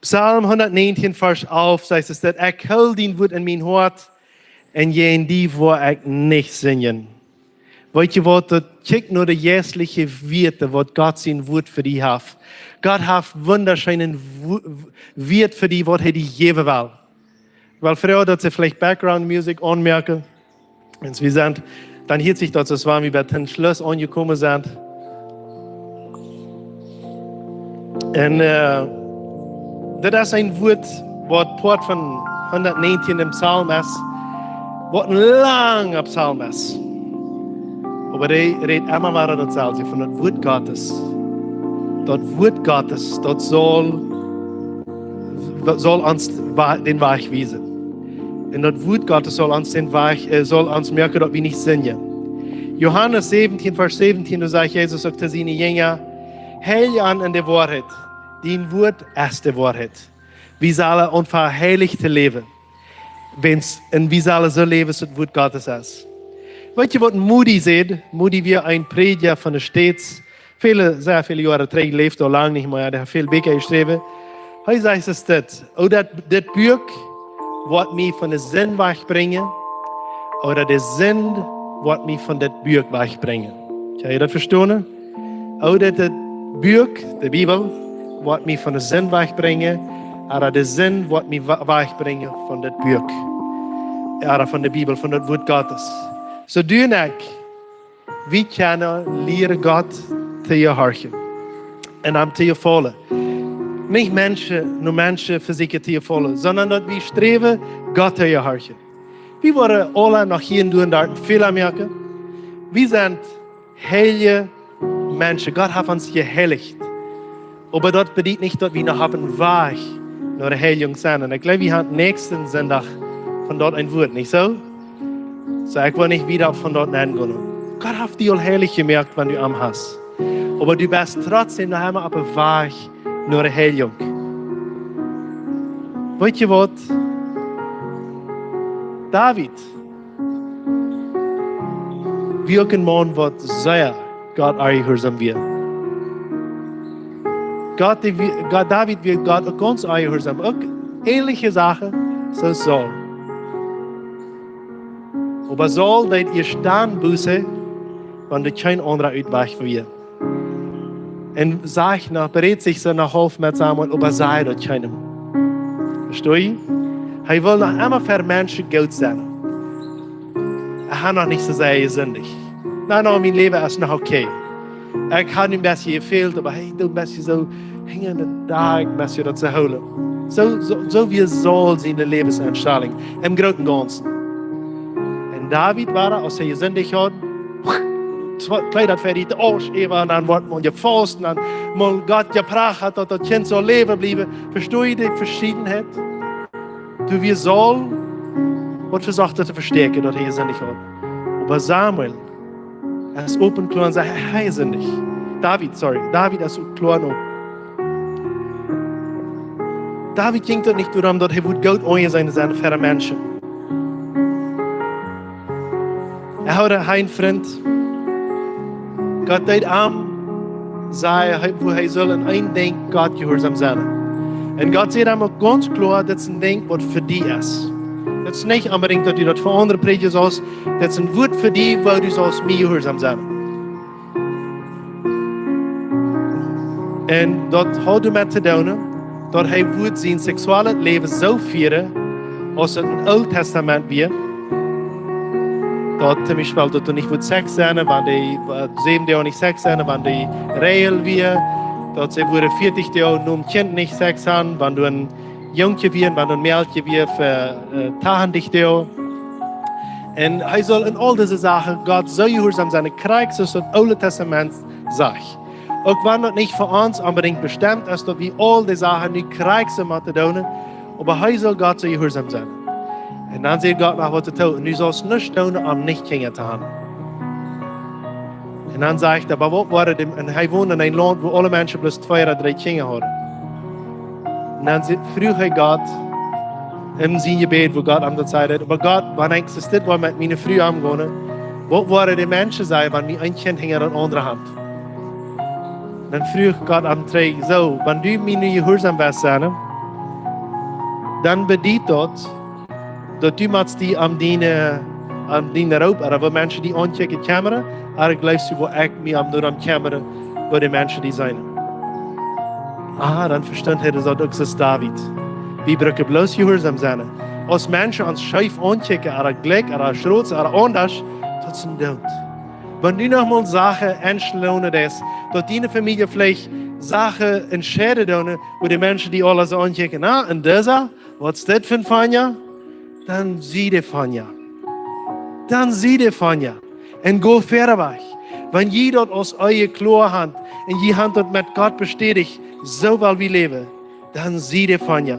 Psalm hundatnäajentieen, Varsch alf, sajcht et daut: "Ekj hool dien Wuat en mien Hoat un jäajen die woa ekj nich sinjen." Weet jie waut, daut kjikjt no de jeistliche Wieed, waut Gott sien Wuat fa die haft. Gott haft wundascheene Wu-, Wieed fa die, waut hee die jäwen well. Well, froag daut see veleicht Background Music aunmoaken. Wan wie sent, dan hieet sikj daut, aus wan wie bie dän Schluss aunjekomen sent. Un, äh, dit es een Wuat, waut Poat von hundatnäajentieen em Psalm es, waut een langa Psalm es. Oba dee rät emma wada daut selwje von daut Wuat Gottes. Daut Wuat Gottes, daut saul, daut saul ons wa-, dän Wajch wiesen. Un daut Wuat Gottes saul ons dän Wajch, äh, saul ons moaken, daut wie nich sinjen. Johanes säwentieen, Varsch säwentieen, doa sajcht Jesus uk to siene Jinja: "Heilj an en de Woarheit. Dien Wuat es de Woarheit." Wie sellen aunfangen heilich to läwen. Wan, un wie sellen soo läwen, aus daut Wuat Gottes es. Weet jie, waut Moody säd? Moody wia een Prädja von de States. Väle, sea väle Joaren trigj, läft aul lang nich mea, dee haft väl Bieekja jeschräwen. Hee sajcht es dit: "O, daut, dit Buak woat mie von de Sind wajchbrinjen, ooda de Sind woat mie von dit Buak wajchbrinjen." Kjenn jie daut vestonen? Ooda daut Buak, de Bibel, woat mie von de Sind wajchbrinjen, ooda de Sind woat mie wa-, wajchbrinjen von daut Buak. Ooda von de Bibel, von daut Wuat Gottes. Soo du un ekj, wie kjennen lieren Gott to jehorchen un am to jefaulen. Nich Menschen, no Menschen vesieekjen to jefaulen, sonda daut wie sträwen, Gott to jehorchen. Wie woaren aula noch hia un doa un doa Fäla moaken. Wie sent heilje Menschen. Gott haft ons jeheilicht. Oba daut bediet nich, daut wie noch opp dän Wajch no de Heiljunk sent. Un ekj jleew, wie haben näakjsten Sindach von daut een Wuat, nich soo? Soo, ekj well nich wieda von daut nengonen. Gott haft die aul heilich jemoakt, wan du am hast. Oba du best trotzdäm noch emma opp dän Wajch no de Heiljunk. Weet jie waut? David wia uk een Maun, waut sea Gott onjehuarsaum wia. Gott, dee wia, Gott, David wia Gott uk gaunz onjehuarsaum. Uk änelje Sachen, soo Saul. Oba Saul deed ieescht dan Buße, wan doa kjeen aundra Utwajch wia. Un sajcht noch, beräd sikj soo noch haulf met Samuel, oba sajcht daut kjeenem. Vestonen? Hee well noch emma fa Menschen goot sennen. Hee haud noch nich soo sea jesindicht. Na, na, mien Läwen es noch okay. Ekj hab een bät jefält, oba hey, du best soo hinja dän Dach, best daut to hoolen. Soo, soo, soo wia Saul siene Läwenseinstellung em grooten Gaunzen. Un David wia, aus hee jesindicht haud, twee, dree, daut wia de Asch äwa, un dan wort mol jefaust, un dan mol Gott jeprachat, daut daut Kjint saul läwen bliewen. Vestonen jie de Veschiedenheit? Doa wia Saul, waut vesocht to vestäakjen, daut hee jesindicht haud. Oba Samuel, hee es open kloa un sajcht, hee, hee jesindicht. David, sorry, David es uk kloa un open. David jinkj daut nich doaromm, daut hee wudd goot aunjeseenen sennen fa de Menschen. Hee haud een Frint. Gott deed am sajen, hee, woo hee sull en een Dinkj Gott jehuarsaum sennen. Un Gott sajcht am uk gaunz kloa, dit es een Dinkj waut fa die es. Dit es nich onbedinjt daut du daut fa aundre prädjen saust, dit es een Wuat fa die, woo du saust mie jehuarsom sennen. Un daut haud doamet to doonen, daut hee wudd sien seksuellet Läwen soo fieren, aus et em Oolen Tastament wia. Daut toom Biespel, daut doa nich wudd Sex sennen, wan dee, äh, säwen Doag nich Sex sennen, wan dee Räajel wia, daut see wudden vieetich Doag nom Kjint nich Sex haben, wan doa een Jungkje wia, wan doa een Mäakje wia fa, äh, tachentich Doag. Un hee saul en aul dise Sachen Gott soo jehuarsom sennen, krakjt soo aus daut Oole Tastament sajcht. Uk wan daut nich fa ons onbedinjt bestemt es, daut wie aul dee Sachen nu krakjt soo motten doonen, oba hee saul Gott soo jehuarsom sennen. Un dan sajcht Gott noch waut doatoo, un du saust nuscht doonen om nich Kjinja to haben. Un dan sajcht hee, oba waut woaren dee, un hee wond en een Launt, wua aule Menschen bloos twee ooda dree Kjinja hauden. Un dan si-, fruach hee Gott en sien Jebäd, wua Gott am daut säd, oba Gott, wan ekj soo dit woa met miene Fru omgonen, waut woaren dee Menschen sajen, wan wie een Kjint hinja daut aundre haben? Dan fruach Gott am trigj, soo, wan du mie nu jehuarsom woascht sennen, dan bediet daut, daut du motst die om diene, om diene Roop, ooda woo Menschen die aunkjikjen, kjemmren, ooda jleefst du, woo ekj mie om, doarom kjemmen, woo dee Menschen die seenen? Ah, dan vestunt hee daut uk soo aus David. Wie brucken bloos jehuarsom sennen. Aus Menschen ons scheef aunkjikjen, ooda jlikj, ooda schrots, ooda aundasch, daut es een Doot. Wan du noch mol Sachen enschlonen deist, daut diene Famielje veleicht Sachen entscheiden doonen, wua dee Menschen die aules aunkjikjen, na, un disa, waut es dit fa een Fanja? Dan sie dee Fanja. Dan sie dee Fanja. Un go wieda wajch. Wan jie daut aus Ehe kloa haben, un jie haben daut met Gott bestädicht, soo well wie läwen, dan sie dee Fanja.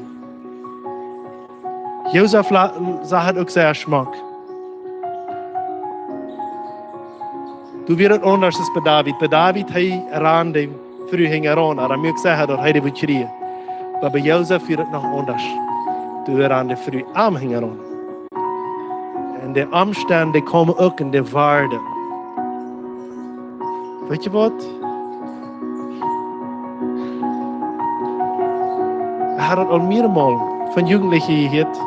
Josef la-, sajcht uk sea schmock. Doa wia daut aundasch aus bie David. Bie David, hee rand de Fru hinjaraun, ooda muak secha daut hee dee wudd kjrieen. Oba bie Josef wia daut noch aundasch. Doa rand de Fru am hinjaraun. Un de Omstend, dee kjeemen uk en de Woarde. Weetst du waut? Ekj hab daut aul mearemol von Jugendliche jehieet.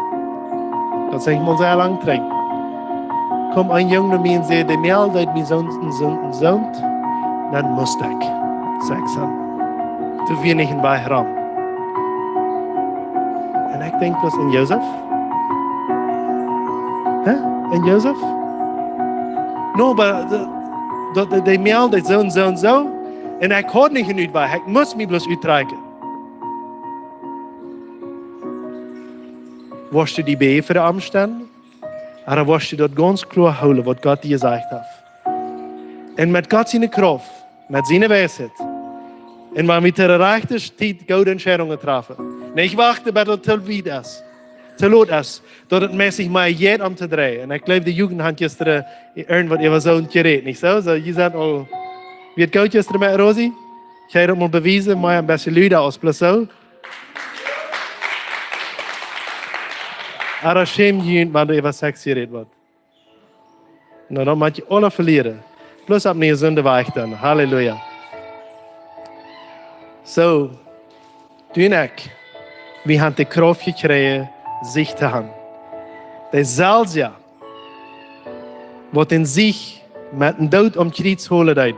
Daut es nich mol sea lang trigj. Kjeem een Jung no mie un säd, de Mejal deed mie soont un soont un soont. Dan must ekj Sex haben. Doa wia nich een Wajch rom. Un ekj denkj bloos aun Josef. Hä? Aun Josef? No, oba de, de, de, de Mejal deed soo un soo un soo. Un ekj haud nich een Utwajch. Ekj must mie bloos uttrakjen. Woascht du die bäjen fa de Omstend? Ooda woascht du daut gaunz kloa hoolen, waut Gott die jesajcht haft? Un met Gott siene Krauft, met siene Weisheit. Un wan wie to de rajchte Tiet goode Entscheidungen trafen. Nich wachten, bat daut to wiet es. To lot es. Daut et meist nich mea jeit om to dreien. Un ekj jleew, de Jugend haft jistren irjentwaut äwa soont jerät, nich soo? Soo, jie sent aul, wia et goot jistren met Rosi? Ekj ha daut mol bewiesen, mau een bät luda aus bloos soo. Ooda schäm junt, wan doa äwa Sex jerät woat. Na, dan mott jie aula velieren. Bloos opp een jesunden Wajch dan. Halleluja. Soo, du un ekj, wie haben de Krauft jekjräajen, Siech to haben. Deeselwja, waut dän Siech met dän Doot aum Kjriez holen deed,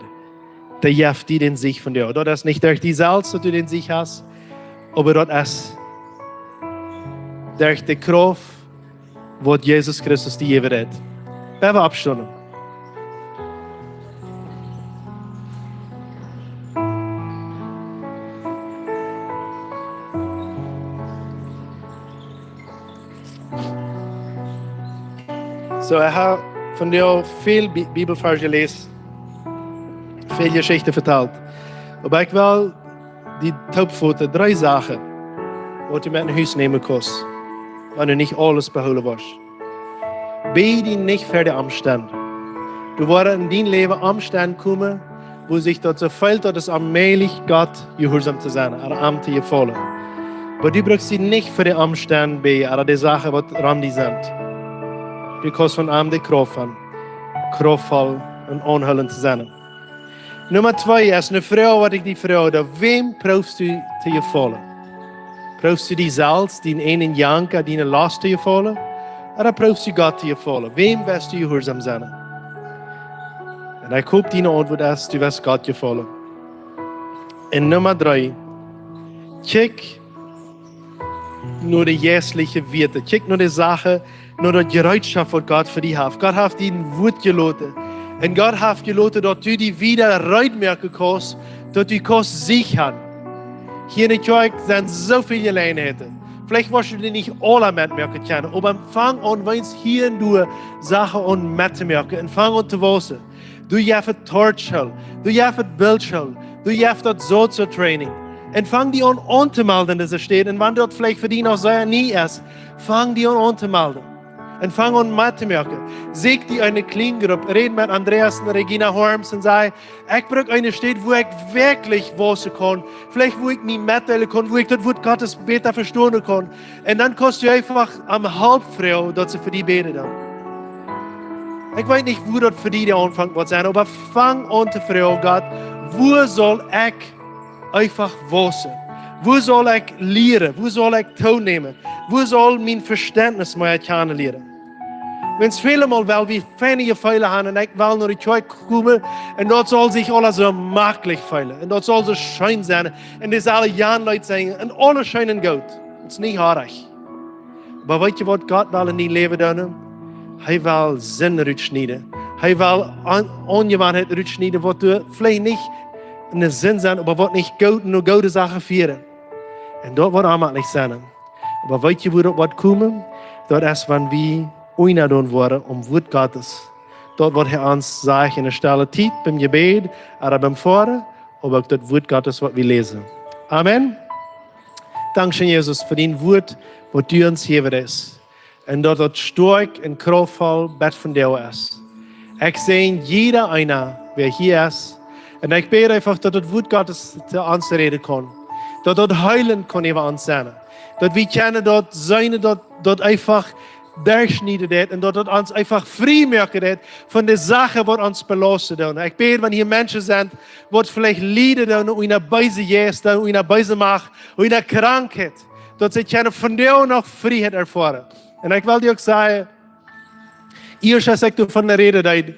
dee jeft die dän Siech vondoag. Daut es nich derch die selfst, daut du dän Siech hast, oba daut es derch de Krauft, waut Jesus Christus die jäwen deed. Lot ons oppstonen. Soo, ekj hab vondoag väl Bi-, Bibelvarsch jeläst, väl Jeschichten vetalt. Oba ekj well die toopfoten dree Sachen, waut du met no Hus nämen kaust, wan du nich aules behoolen woascht. Bäj die nich fa de Omstend. Doa woaren en dien Läwen Omstend komen, wua sikj daut soo felt, daut et onmäajlich es, Gott jehuarsom to sennen, ooda am to jefaulen. Oba du brukst die nich fa de Omstend bäjen, ooda de Sachen, waut rom die sent. Du kaust von am de Krauft haben, krauftvoll un aunhoolent to sennen. Numma twee es eene Froag, waut ekj die froag, wäm proowst du to jefaulen? Proowst du die selfst, dien eenen Janka, diene Last to jefaulen? Ooda proowst du Gott to jefaulen? Wäm woascht du jehuarsom sennen? Un ekj hop, diene Auntwuat es, du woascht Gott jefaulen. Un Numma dree, kjikj no de jeistliche Wieet. Kjikj no de Sachen, no daut Jereetschoft, waut Gott fa die haft. Gott haft die een Wuat jeloten. Un Gott haft jeloten, daut du die wada reed moaken kaust, daut du kaust Sieg haben. Hia enne Kjoakj sent soo väl Jeläajenheiten. Veleicht woascht du dee nich aula metmoaken kjennen, oba fang aun, weens hia un doa Sachen aun mettomoaken. Un fang aun to wausen. Du jeft Tortschool, du jeft Bildschool, du jeft daut Sozo-Training. Un fang die aun auntomelden en dise Städ. Un wan daut veleicht fa die noch sea nie es, fang die aun auntomelden. Un fang aun mettomoaken. Sieekj die eene Kleingrupp, räd met Andreas un Regina Harms un saj: "Ekj bruck eene Städ, wua ekj werkjlich wausen kaun. Veleicht wua ekj mie metdeelen kaun, wua ekj daut Wuat Gottes bäta vestonen kaun." Un dan kaust du eefach aum Help froagen, daut see fa die bäden doonen. Ekj weet nich, wua daut fa die de Aunfank woat sennen, oba fang aun to froagen: "Gott, wua saul ekj eefach wausen? Wua saul ekj lieren? Wua saul ekj toonämen? Wua saul mien Vestentnis mea kjanen lieren?" Weens väle Mol well wie feine Jefeelen haben un ekj well no de Kjoakj komen un daut saul sikj aules soo jemakjlich feelen un daut saul soo scheen sennen un dee sellen jan Leet sinjen un aules scheen un goot. Daut es nich oajch. Oba weetst du, waut Gott well en dien Läwen doonen? Hee well Sind rutschnieden. Hee well Aun-, Aunjewanheiten rutschnieden, waut die veleicht nich en de Sind sent, oba waut nich goot, no goode Sachen fieren. Un daut woat aunmoaklich sennen. Oba weetst du, wua daut woat komen? Daut es, wan wie unjadonen woaren aum Wuat Gottes. Daut, waut hee ons sajcht en de stelle Tiet, biem Jebäd, ooda biem Foaren, oba uk daut Wuat Gottes, waut wie läsen. Amen. Dankscheen, Jesus, fa dien Wuat, waut du ons jejäft hast. Un daut daut stoakj un krauftvoll bat vondoag es. Ekj säajen jieda eena, wäa hia es. Un ekj bäd eefach, daut daut Wuat Gottes to ons räden kaun. Daut daut heelent kaun äwa ons sennen. Daut wie kjennen daut seenen, daut daut eefach derchschnieden deit un daut daut ons eefach frie moaken deit von de Sachen, waut ons belasten doonen. Ekj bäd, wan hia Menschen sent, waut veleicht lieden doonen unja beese Jeista, unja beese Macht, unja Krankheit, daut see kjennen vondoag noch Frieheit erfoaren. Un ekj well die uk sajen, ieescht aus ekj doavon räden deed,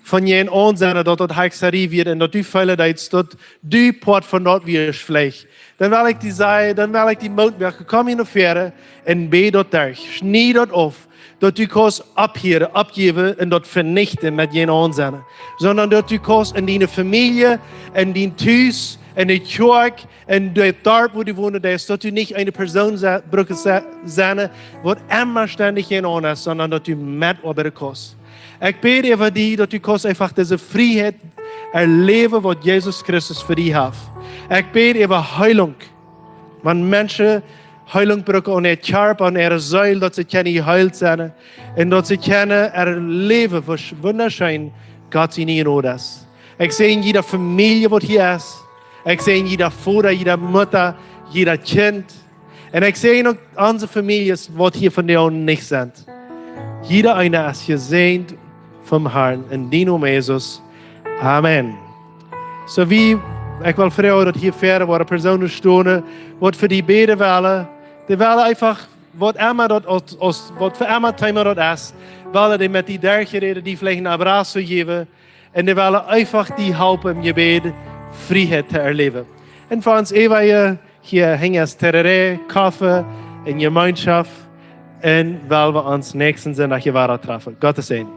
von jäajenaun sennen, daut daut Hexerei wia un daut du feelen deetst, daut du Poat von daut wiascht veleicht. Dan well ekj die sajen, dan well ekj die Moot moaken, komm hia no väaren un bäd daut derch. Schnie daut auf, daut du kaust opphieren, oppjäwen un daut venichten met jäajenaun sennen. Sonda daut du kaust en diene Famielje, en dien Tus, en de Kjoakj, en daut Darp, wua du wonen deist, daut du nich eene Persoon se-, bruckst se-, sennen, waut emma stendich jäajenaun es, sonda daut du metoabeiden kaust. Ekj bäd äwa die, daut du kaust eefach dise Frieheit erläwen, waut Jesus Christus fa die haft. Ekj bäd äwa Heelunk. Wan Menschen Heelunk brucken aun äa Kjarpa, aun äare Seel, daut see kjennen jeheelt sennen. Un daut see kjennen erläwen, woo sch-, wundascheen Gott siene Jnod es. Ekj säajen jieda Famielje, waut hia es. Ekj säajen jieda Voda, jieda Mutta, jieda Kjint. Un ekj säajen uk onse Famieljes, waut hia vondoag nich sent. Jieda eena es jesäajent vom Harn. En dien Nomen, Jesus. Amen. Soo, wie, ekj well froagen, daut hia väaren woaren Persoonen stonen, waut fa die bäden wellen. Dee wellen eefach, waut emma daut aus, aus, waut fa emma Thema daut es, wellen dee met die derchräden, die veleicht een Abrazo jäwen. Un dee wellen eefach die halpen em Jebäd Frieheit to erläwen. Un fa ons äwaje, hia hinjen es Tereré, Koffe un Jemeenschoft. Un well wie ons näakjsten Sindach hia wada trafen. Gottes Säajen.